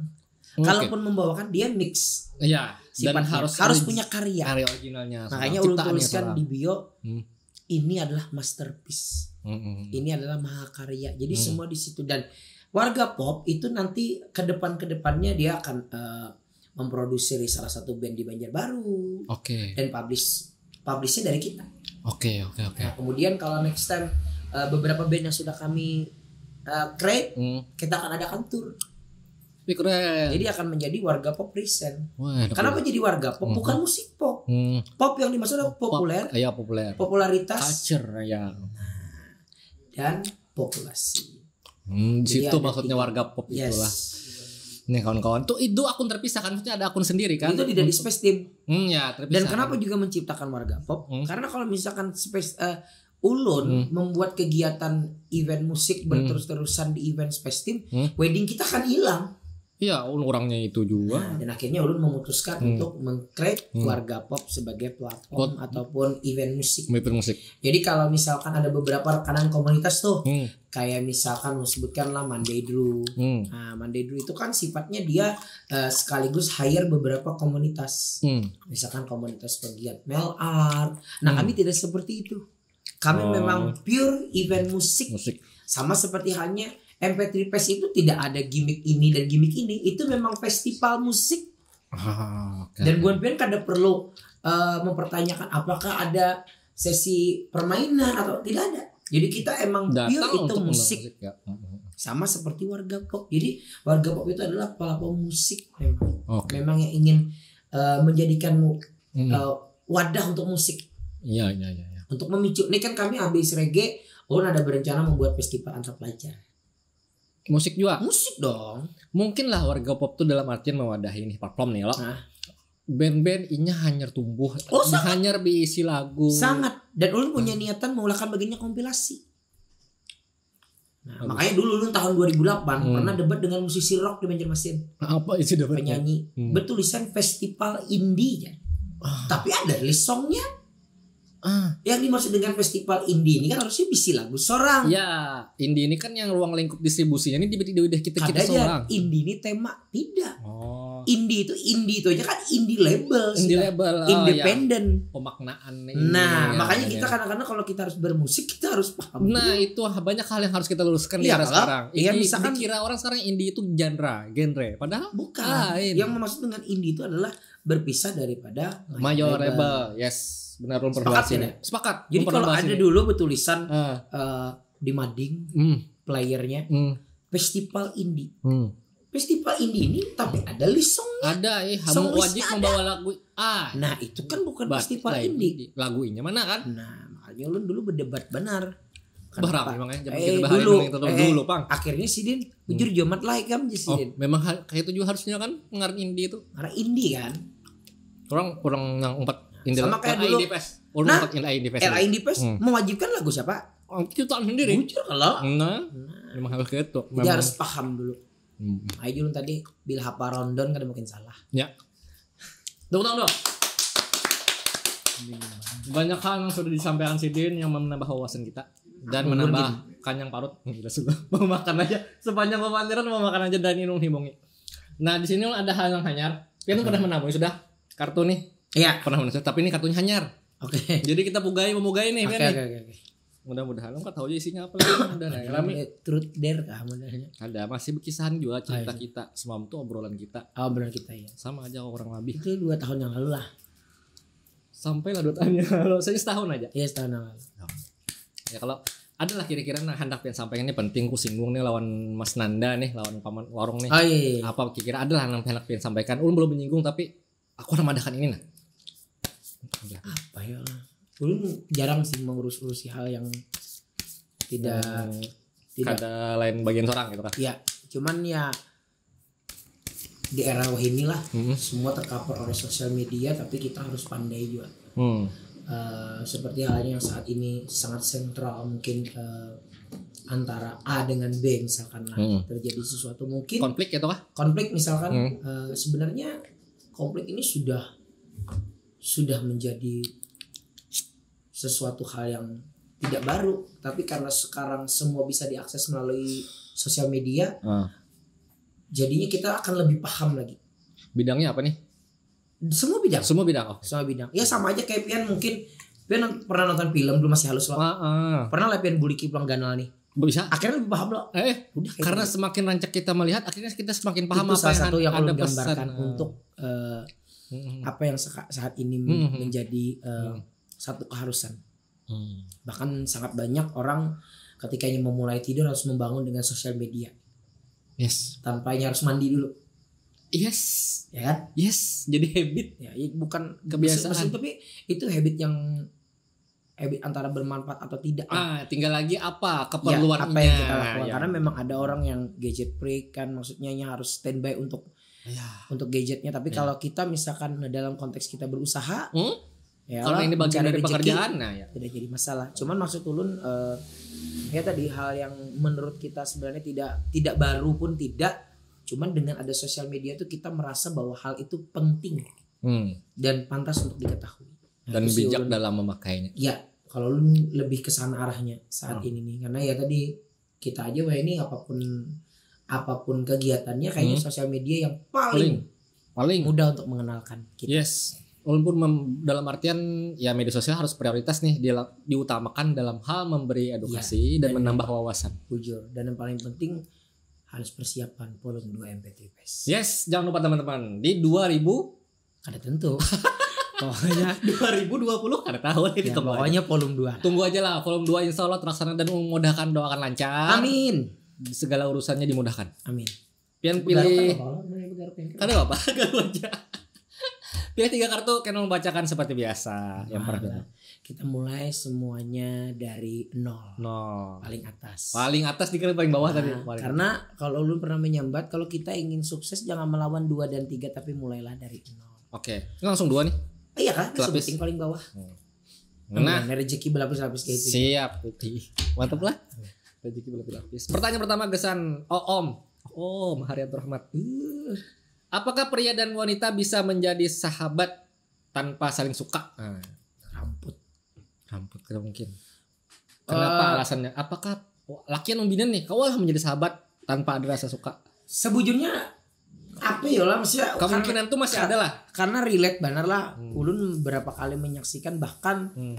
Oke. Kalaupun membawakan, dia mix. Iya, dan Sifatnya harus harus orig- punya karya. Karya originalnya. Makanya Ciptaan ulun ya, tuliskan seorang. Di bio, Hmm. "Ini adalah masterpiece. Hmm, hmm, hmm. Ini adalah mahakarya." Jadi Hmm. Semua di situ. Dan Warga Pop itu nanti ke depan-ke depannya dia akan eh, memproduksi salah satu band di Banjarbaru Oke. dan publish publishnya dari kita. Oke, oke, oke. Nah, kemudian kalau next time eh, beberapa band yang sudah kami eh, create, Hmm. kita akan adakan tour. Wih, keren. Jadi akan menjadi Warga Pop Present. Wah, ada Kenapa apa? jadi Warga Pop? Mhm. Bukan musik pop. Hmm. Pop yang dimaksud adalah Pop, populer, Iya, populer. Popularitas, Culture ya. Dan populasi. Hmm, di Jadi situ ada maksudnya tiga. Warga Pop Yes. Itulah. Nih kawan-kawan tuh itu akun terpisah kan, maksudnya ada akun sendiri kan. Itu tidak di Space Team. Hmm, ya, terpisah. Dan kenapa juga menciptakan Warga Pop? Hmm. Karena kalau misalkan space eh, ulun Hmm. membuat kegiatan event musik Hmm. berterus-terusan di event Space Team, Hmm. wedding kita akan hilang. Iya, orangnya itu juga. Nah, dan akhirnya ulun memutuskan Hmm. untuk meng-create Hmm. Warga Pop sebagai platform Kot- ataupun event musik. Maper musik. Jadi kalau misalkan ada beberapa rekanan komunitas tuh, Hmm. kayak misalkan sebutkanlah Monday Drew. Hmm. Nah, Monday Drew itu kan sifatnya dia eh, sekaligus hire beberapa komunitas. Hmm. Misalkan komunitas pegiat male art. Nah, Hmm. kami tidak seperti itu. Kami Oh. memang pure event musik. Musik. Sama seperti halnya M P three Fest itu tidak ada gimmick ini dan gimmick ini. Itu memang festival musik. Ah, oke. Dan buan pian kada perlu eh, mempertanyakan apakah ada sesi permainan atau tidak ada. Jadi kita emang Datang pure itu untuk musik. Mengundang musik ya. Hmm. Sama seperti Warga Pop. Jadi Warga Pop itu adalah pelapor musik memang. Oke. Memang yang ingin eh, menjadikan mu- Hmm. eh, wadah untuk musik. Iya, iya, iya, iya. Untuk memicu. Ini kan kami habis reggae, ulun ada berencana membuat festival antar pelajar. Musik juga. Musik dong. Mungkin lah Warga Pop tuh dalam artian mewadahi nih platform nih lo. Nah. Band-band inya hanyar tumbuh, Oh, sangat. Hanyar berisi lagu. Sangat. Dan ulun punya niatan maulah bagiannya kompilasi. Nah, Bagus. Makanya dulu ulun tahun dua ribu delapan Hmm. pernah debat dengan musisi rock di Banjarmasin. Apa isi dapatnya? Penyanyi Hmm. bertulisan festival indie kan. Ah. Tapi ada list songnya. Ah, Yang dimaksud dengan festival indie ini kan harusnya bisi lagu sorang. Ya, indie ini kan yang ruang lingkup distribusinya ini di di udah kita kita Kada aja seorang. Indie ini tema tidak. Oh. Indie itu indie itu aja kan indie label. Indie sudah. label, oh, Independen. Pemaknaan nih. Nah, Ya, makanya ya, kita ya. Kadang-kadang kalau kita harus bermusik kita harus paham. Nah, dulu. Itu banyak hal yang harus kita luruskan di Iya, era kalau- sekarang. iya, Ini misalkan- dikira orang sekarang indie itu genre, genre. Padahal Bukan. lain. Yang maksud dengan indie itu adalah berpisah daripada Major label. Yes, benar, ulun Sepakat pernah bahas tidak? Ini. Sepakat. Jadi Ulun kalau pernah bahas ada ini. Dulu bertulisan Ah, eh, di mading hmm, playernya hmm, festival indie. hmm. Festival indie ini tapi ada list songnya. Ada eh Song kamu wajib listnya membawa lagu ah. Nah, itu kan bukan Bat- festival lagu indie. indie. Lagu inya mana kan? Nah, makanya ulun dulu berdebat benar. Barang Kenapa? Memang ya zaman Eh, kita bahari dulu, nang itu eh, dulu pang. Akhirnya sidin bujur jomat lah ikam je Oh, sidin. Memang hal kayak itu juga harusnya kan ngaran indie tuh. Karena indie kan. Orang orang yang empat indie Sama kayak L I dulu. Indie Fest. Orang Nah, empat indie Indie Fest. L I Indie Fest Hmm. mewajibkan lagu siapa? Oh, ciptaan sendiri. Bujur kalau. Nah, memang harus gitu. Jadi harus paham dulu. Hmm. Ayo dulu tadi bila hapa rondon kada mungkin salah. Ya. Tepuk tangan dulu. Banyak hal yang sudah disampaikan sidin yang menambah wawasan kita dan Ulun menambah kanyang parut. Gila sudah mau makan aja sepanjang pemaliran mau makan aja dan inung himungi. Nah di sini ada hal yang hanyar. Pian pernah menemui sudah kartu nih? Iya. Pernah menemui tapi ini kartunya hanyar. Oke. Jadi kita bugai memugai nih Oke Pian Oke nih. Oke. Oke. Mudah-mudahan lu nggak tahu aja isinya apa lagi. Udah nah, rame. Eh, Truth Dare kah modelnya? Ada masih berkisahan juga cerita Ayo. Kita semalam tuh obrolan kita Oh benar kita ya. Sama aja orang lebih. Itu dua tahun yang lalu lah. Sampai lah dua tahun yang lalu. Saya setahun aja. Iya setahun yang lalu. Ya kalau adalah kira-kira nah hendak pian sampaikan ini penting ku singgung nih lawan Mas Nanda nih lawan paman warung nih. Oh iya. Iya. Apa kira-kira adalah yang hendak pian sampaikan? Ulun belum menyinggung tapi aku hendak madakan ini nah. Apa ya lah? Ulun jarang sih mengurus-urusi hal yang tidak Eh, tidak Kada lain bagian seorang gitu kan. Ya, cuman ya di era wahini lah Hmm. semua tercover oleh sosial media tapi kita harus pandai juga. Hmm. Eh, seperti halnya yang saat ini sangat sentral mungkin eh, antara A dengan B misalkan lah Hmm. terjadi sesuatu mungkin Konflik gitu kah? Konflik misalkan Hmm. eh, sebenarnya konflik ini sudah sudah menjadi sesuatu hal yang tidak baru tapi karena sekarang semua bisa diakses melalui sosial media Ah. Jadinya kita akan lebih paham lagi Bidangnya apa nih? Semua bidang Semua bidang. Oh. Semua bidang Ya sama aja kayak Pian mungkin Pian pernah nonton film dulu masih halus loh Ah, ah. Pernah lah Pian buliki pulang ganal nih Bisa. Akhirnya lebih paham loh Eh, Udah kayak karena gitu. Semakin rancak kita melihat, akhirnya kita semakin paham Itu apa salah yang satu yang ada ulun pesan. gambarkan Ah. Untuk eh, Mm-mm. apa yang seka- saat ini Hmm. menjadi eh, Hmm. satu keharusan. Hmm. Bahkan sangat banyak orang ketikanya memulai tidur harus membangun dengan sosial media Yes. tanpanya harus mandi dulu, Yes. Ya kan? Yes. Jadi habit. Ya, i- bukan Kebiasaan. maksud- maksud- tapi itu habit yang habit antara bermanfaat atau tidak. lah. Ah, tinggal lagi apa Ya, keperluannya. apa yang kita lakukan Ya. Karena memang ada orang yang gadget freak kan, maksudnya nya harus standby untuk Ya. untuk gadgetnya. Tapi Ya. Kalau kita misalkan dalam konteks kita berusaha, Hmm? ya Karena lah, ini bagian mencari dari rezeki, pekerjaan, nah ya. Tidak jadi masalah. Cuman maksud ulun eh, ya tadi hal yang menurut kita sebenarnya tidak tidak baru pun tidak. Cuman dengan ada sosial media tuh kita merasa bahwa hal itu penting Hmm. dan pantas untuk diketahui. Nah, Dan itu sih bijak ulun. Dalam memakainya. Ya, kalau ulun lebih ke sana arahnya saat Hmm. ini nih. Karena ya tadi kita aja wah ini apapun apapun kegiatannya kayaknya Hmm. Sosial media yang Paling. paling Paling. Mudah untuk mengenalkan kita. Yes. Ulun pun mem- dalam artian ya media sosial harus prioritas nih dila- diutamakan dalam hal memberi edukasi dan Dan- menambah wawasan. Bujur. Dan yang paling penting harus persiapan volume dua M P three Fest. Yes, jangan lupa teman-teman di dua ribu Kada tentu. Pokoknya dua ribu dua puluh kada tahu ini ya, kembali. Pokoknya volume dua. Tunggu aja lah volume dua insya Allah terlaksana dan memudahkan doakan lancar. Amin. Segala urusannya dimudahkan. Amin. Pian Begaruk pilih kan apa? Begaruk yang kira. Kada apa-apa, garu aja. Pilih tiga kartu, kena bacakan seperti biasa. Yang Nah, pernah kita. Kita mulai semuanya dari nol. Nol. Paling atas. Paling atas di paling bawah tadi. Nah, Paling. Karena kalau ulun pernah menyambat kalau kita ingin sukses jangan melawan dua dan tiga tapi mulailah dari nol. Oke, ini langsung dua nih. Iya kan? Selapis. Sebuting paling bawah. Nah, Nah, rezeki berlapis-lapis kayak itu. Siap, Uti. Mantap lah. Rezeki berlapis-lapis. Pertanyaan pertama gesan Oom. Om Haryanto Rahmat. Uh. Apakah pria dan wanita bisa menjadi sahabat tanpa saling suka? Nah, Ramput. Ramput kada mungkin. Kenapa Eh. Alasannya? Apakah lakian nang binian nih, kawa lah menjadi sahabat tanpa ada rasa suka? Sebujurnya apa ya lah maksudnya Kemungkinan tuh masih kar- ada lah. Karena relate benar lah. Hmm. Ulun beberapa kali menyaksikan bahkan Hmm.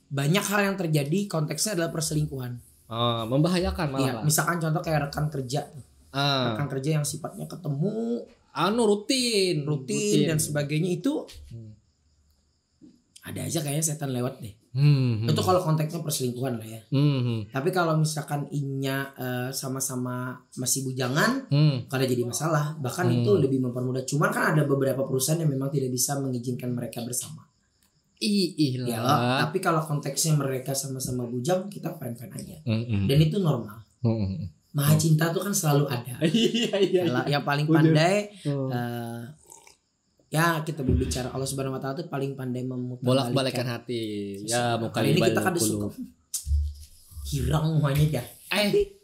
banyak hal yang terjadi konteksnya adalah perselingkuhan. Oh, membahayakan malah. Iya, Pak. Misalkan contoh kayak rekan kerja, Ah, rekan kerja yang sifatnya ketemu anu rutin, rutin dan sebagainya itu Hmm. ada aja kayaknya setan lewat deh. Hmm, hmm. Itu kalau konteksnya perselingkuhan lah ya. Hmm, hmm. Tapi kalau misalkan inya eh, sama-sama masih bujangan, Hmm. kada jadi masalah. Bahkan Hmm. Itu lebih mempermudah. Cuman kan ada beberapa perusahaan yang memang tidak bisa mengizinkan mereka bersama. Ih, ih ya lah. Tapi kalau konteksnya mereka sama-sama bujang, kita fine-fine aja. Mm-mm. Dan itu normal. Mm-mm. Maha cinta tuh kan selalu ada. Iya, iya. Kalau yang paling Udah. Pandai Oh. eh, ya kita berbicara Allah Subhanahu wa taala tuh paling pandai memutar Bolak-balikan hati. Ya, mau Kali ini kita kada suka. Hirang muanya ya. Eh,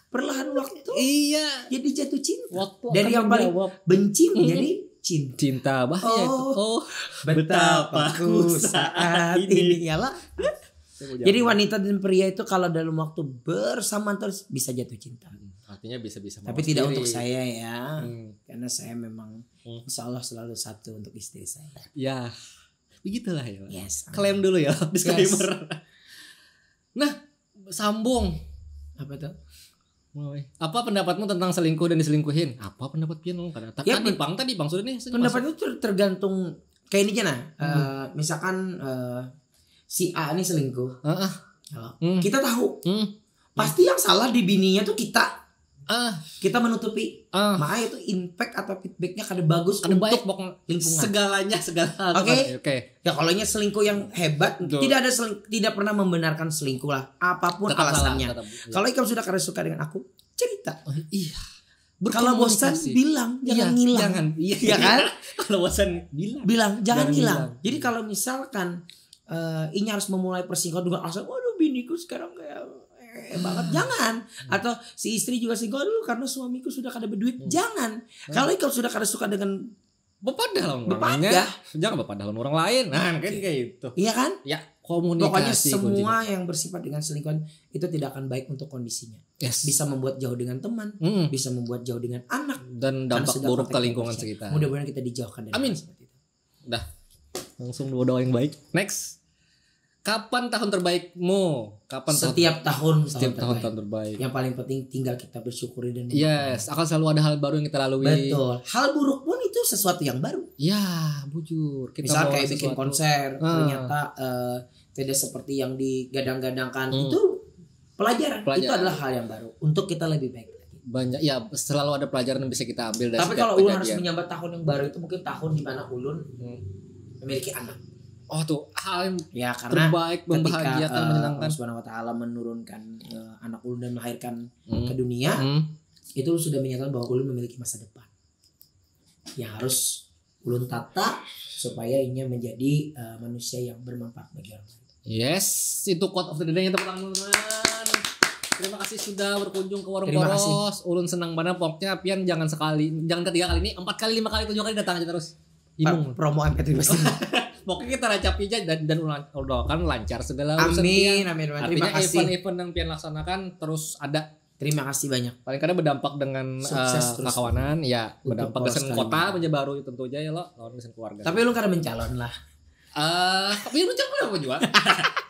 Perlahan waktu iya. Jadi jatuh cinta. Waktu Dari akan yang paling menjawab. Benci Hmm. Menjadi cinta. Cinta bahaya itu. Oh. Oh, Betapa ku saat ini ya lah. Saya mau Jadi jawab. Wanita dan pria itu kalau dalam waktu bersamaan terus bisa jatuh cinta. Artinya bisa-bisa. Tapi tidak untuk saya ya. Hmm. Karena saya memang Hmm. insya Allah selalu satu untuk istri saya. Ya, begitulah ya. Yes. Klaim dulu ya, disclaimer. Nah, sambung. Apa tuh? Mulai. Apa pendapatmu tentang selingkuh dan diselingkuhin? Apa pendapat pian lo? Kada tak Ya, tadi pen- pang tadi bang sudah nih. Pendapat itu ter- tergantung kayak ini aja nah. Eh, misalkan eh, si A ini selingkuh. Heeh. Ya, Hmm. Kita tahu. Hmm. Pasti yang salah di bininya tuh kita. Ah, Kita menutupi. ah. Makanya itu impact atau feedbacknya kada bagus Kada baik untuk pokoknya. Lingkungan. Segalanya segala. Oke. Oke. Ya kalau nya selingkuh yang hebat, Betul. Tidak ada seling- tidak pernah membenarkan selingkuh lah. Apapun Tetaplah, alasannya. tetap, iya. Kalau ikam sudah kada suka dengan aku, cerita. Oh, iya. Kalau bosan Berkomunikasi. bilang jangan Iya, ngilang. Jangan. Iya. Iya kan? Kalau bosan bilang. Bilang jangan, Jangan ngilang. ngilang. Jadi kalau misalkan eh, inya harus memulai perselingkuhan dengan alasan, waduh biniku sekarang kayak eh banget, jangan. Atau si istri juga selingkuh, aduh karena suamiku sudah kada berduit, Hmm. jangan. Kalau ikam sudah kada suka dengan Bepadah lawan Bepadah. orangnya. Jangan bepadah lawan orang lain. Nah, kan kayak gitu. Iya kan? Ya, komunikasi. Pokoknya semua Kuncinya. Yang bersifat dengan selingkuhan itu tidak akan baik untuk kondisinya. Yes. Bisa membuat jauh dengan teman, Mm. Bisa membuat jauh dengan anak. Dan Karena dampak sudah buruk ke kontak lingkungan kontak sekitar. Mudah-mudahan kita dijauhkan dari Amin. Hal seperti itu. Dah. Langsung dua doa yang baik. Next. Kapan tahun terbaikmu? Kapan Setiap tahun Setiap tahun terbaik. Tahun terbaik. Yang paling penting tinggal kita bersyukuri dan Yes, akan selalu ada hal baru yang kita lalui. Betul. Hal buruk pun itu sesuatu yang baru. Ya, bujur. Kita Misal mau kayak bikin sesuatu. Konser, Ah. Ternyata eh, tidak seperti yang digadang-gadangkan. Hmm. Itu pelajaran. Pelajaran. Itu adalah hal yang baru untuk kita lebih baik lagi. Banyak ya, selalu ada pelajaran yang bisa kita ambil dari Tapi setiap kalau ulun harus kejadian. Menyambat tahun yang baru itu mungkin tahun di mana ulun Hmm. Memiliki anak. Oh tuh, hal yang Ya karena terbaik, ketika membahagiakan, eh, menyenangkan. Allah Subhanahu wa taala menurunkan eh, anak ulun dan melahirkan Hmm. ke dunia, Hmm. Itu sudah menyatakan bahwa ulun memiliki masa depan yang harus ulun tata supaya inya menjadi eh, manusia yang bermanfaat bagi orang lain. Yes, itu quote of the day, tepuk tangan teman-teman. Terima kasih sudah berkunjung ke Warung Terima kasih. Boros. Ulun senang banget, pokoknya pian jangan sekali, jangan ketiga kali ini, empat kali, lima kali, tujuh kali datang aja terus. Pa- Imung. Promo M P tiga pasti. Pokoknya kita racapi aja dan, dan ulang, doakan lancar segala urusan Amin, pian. Amin, Amin. Artinya Terima kasih. Event-event yang pian laksanakan terus ada. Terima kasih banyak. Paling kada berdampak dengan Sukses eh, terus. Kakawanan ya, Untuk berdampak Polres dengan kota Kalimantan. Banjarbaru tentu aja ya lo, lawan dengan keluarga. Tapi lu kada mencalon lah. Eh, tapi mencalon apa juga?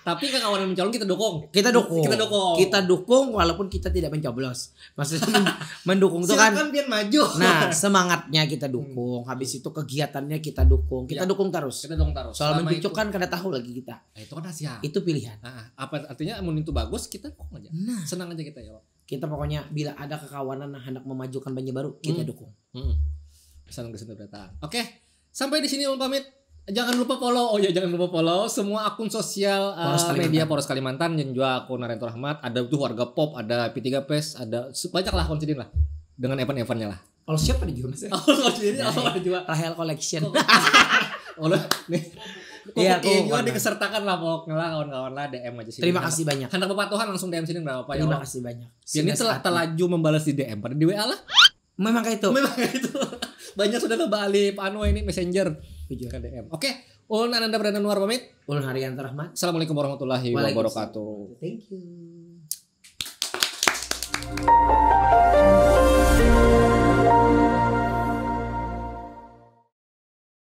Tapi kakawanan mencalon kita dukung. Kita dukung. Kita dukung. Kita dukung walaupun kita tidak mencoblos. Maksudnya men- mendukung tuh kan. Silakan pian maju. Nah, semangatnya kita dukung. Habis itu kegiatannya kita dukung. Kita Ya. Dukung terus. Kita dukung terus. Soal Selama mencucuk itu- kan kada tahu lagi kita. Eh, itu kan rahasia. Itu pilihan. Ah, apa artinya mun itu bagus kita dukung aja. Nah. Senang aja kita ya. Kita pokoknya bila ada kekawanan yang hendak memajukan Banjarbaru, kita Hmm. dukung. Hmm. Pesan kesan datang. Oke, sampai di sini ulun pamit. Jangan lupa follow. Oh ya, jangan lupa follow semua akun sosial uh, Polres Kalimantan. Media Polres Kalimantan dan juga akun Narento Rahmat. Ada tuh Warga Pop, ada P tiga Fest, ada se- banyak lah akun sidin lah dengan event-eventnya lah. Kalau siapa nih juga mas? Oh, sidin Ya, apa ya. ada juga. Rahel Collection. Oh, nih. Iya, Pokoknya aku juga warna. Dikesertakan lah pokoknya lah kawan-kawan lah D M aja sih. Terima kasih banyak. Hendak berpatuhan langsung D M sini nggak apa-apa ya. Terima Lah. Kasih banyak. Jadi Sudah telah saatnya. Terlaju membalas di D M pada di W A lah. Memang kayak itu. Memang kayak itu. Banyak sudah lo balik anu ini messenger Jujur. Ke D M. Oke, ulun Ananda Pradana Nuar pamit. Ulun Haryanto Rahmat. Assalamualaikum warahmatullahi Waalaikumsalam. Wabarakatuh. Thank you.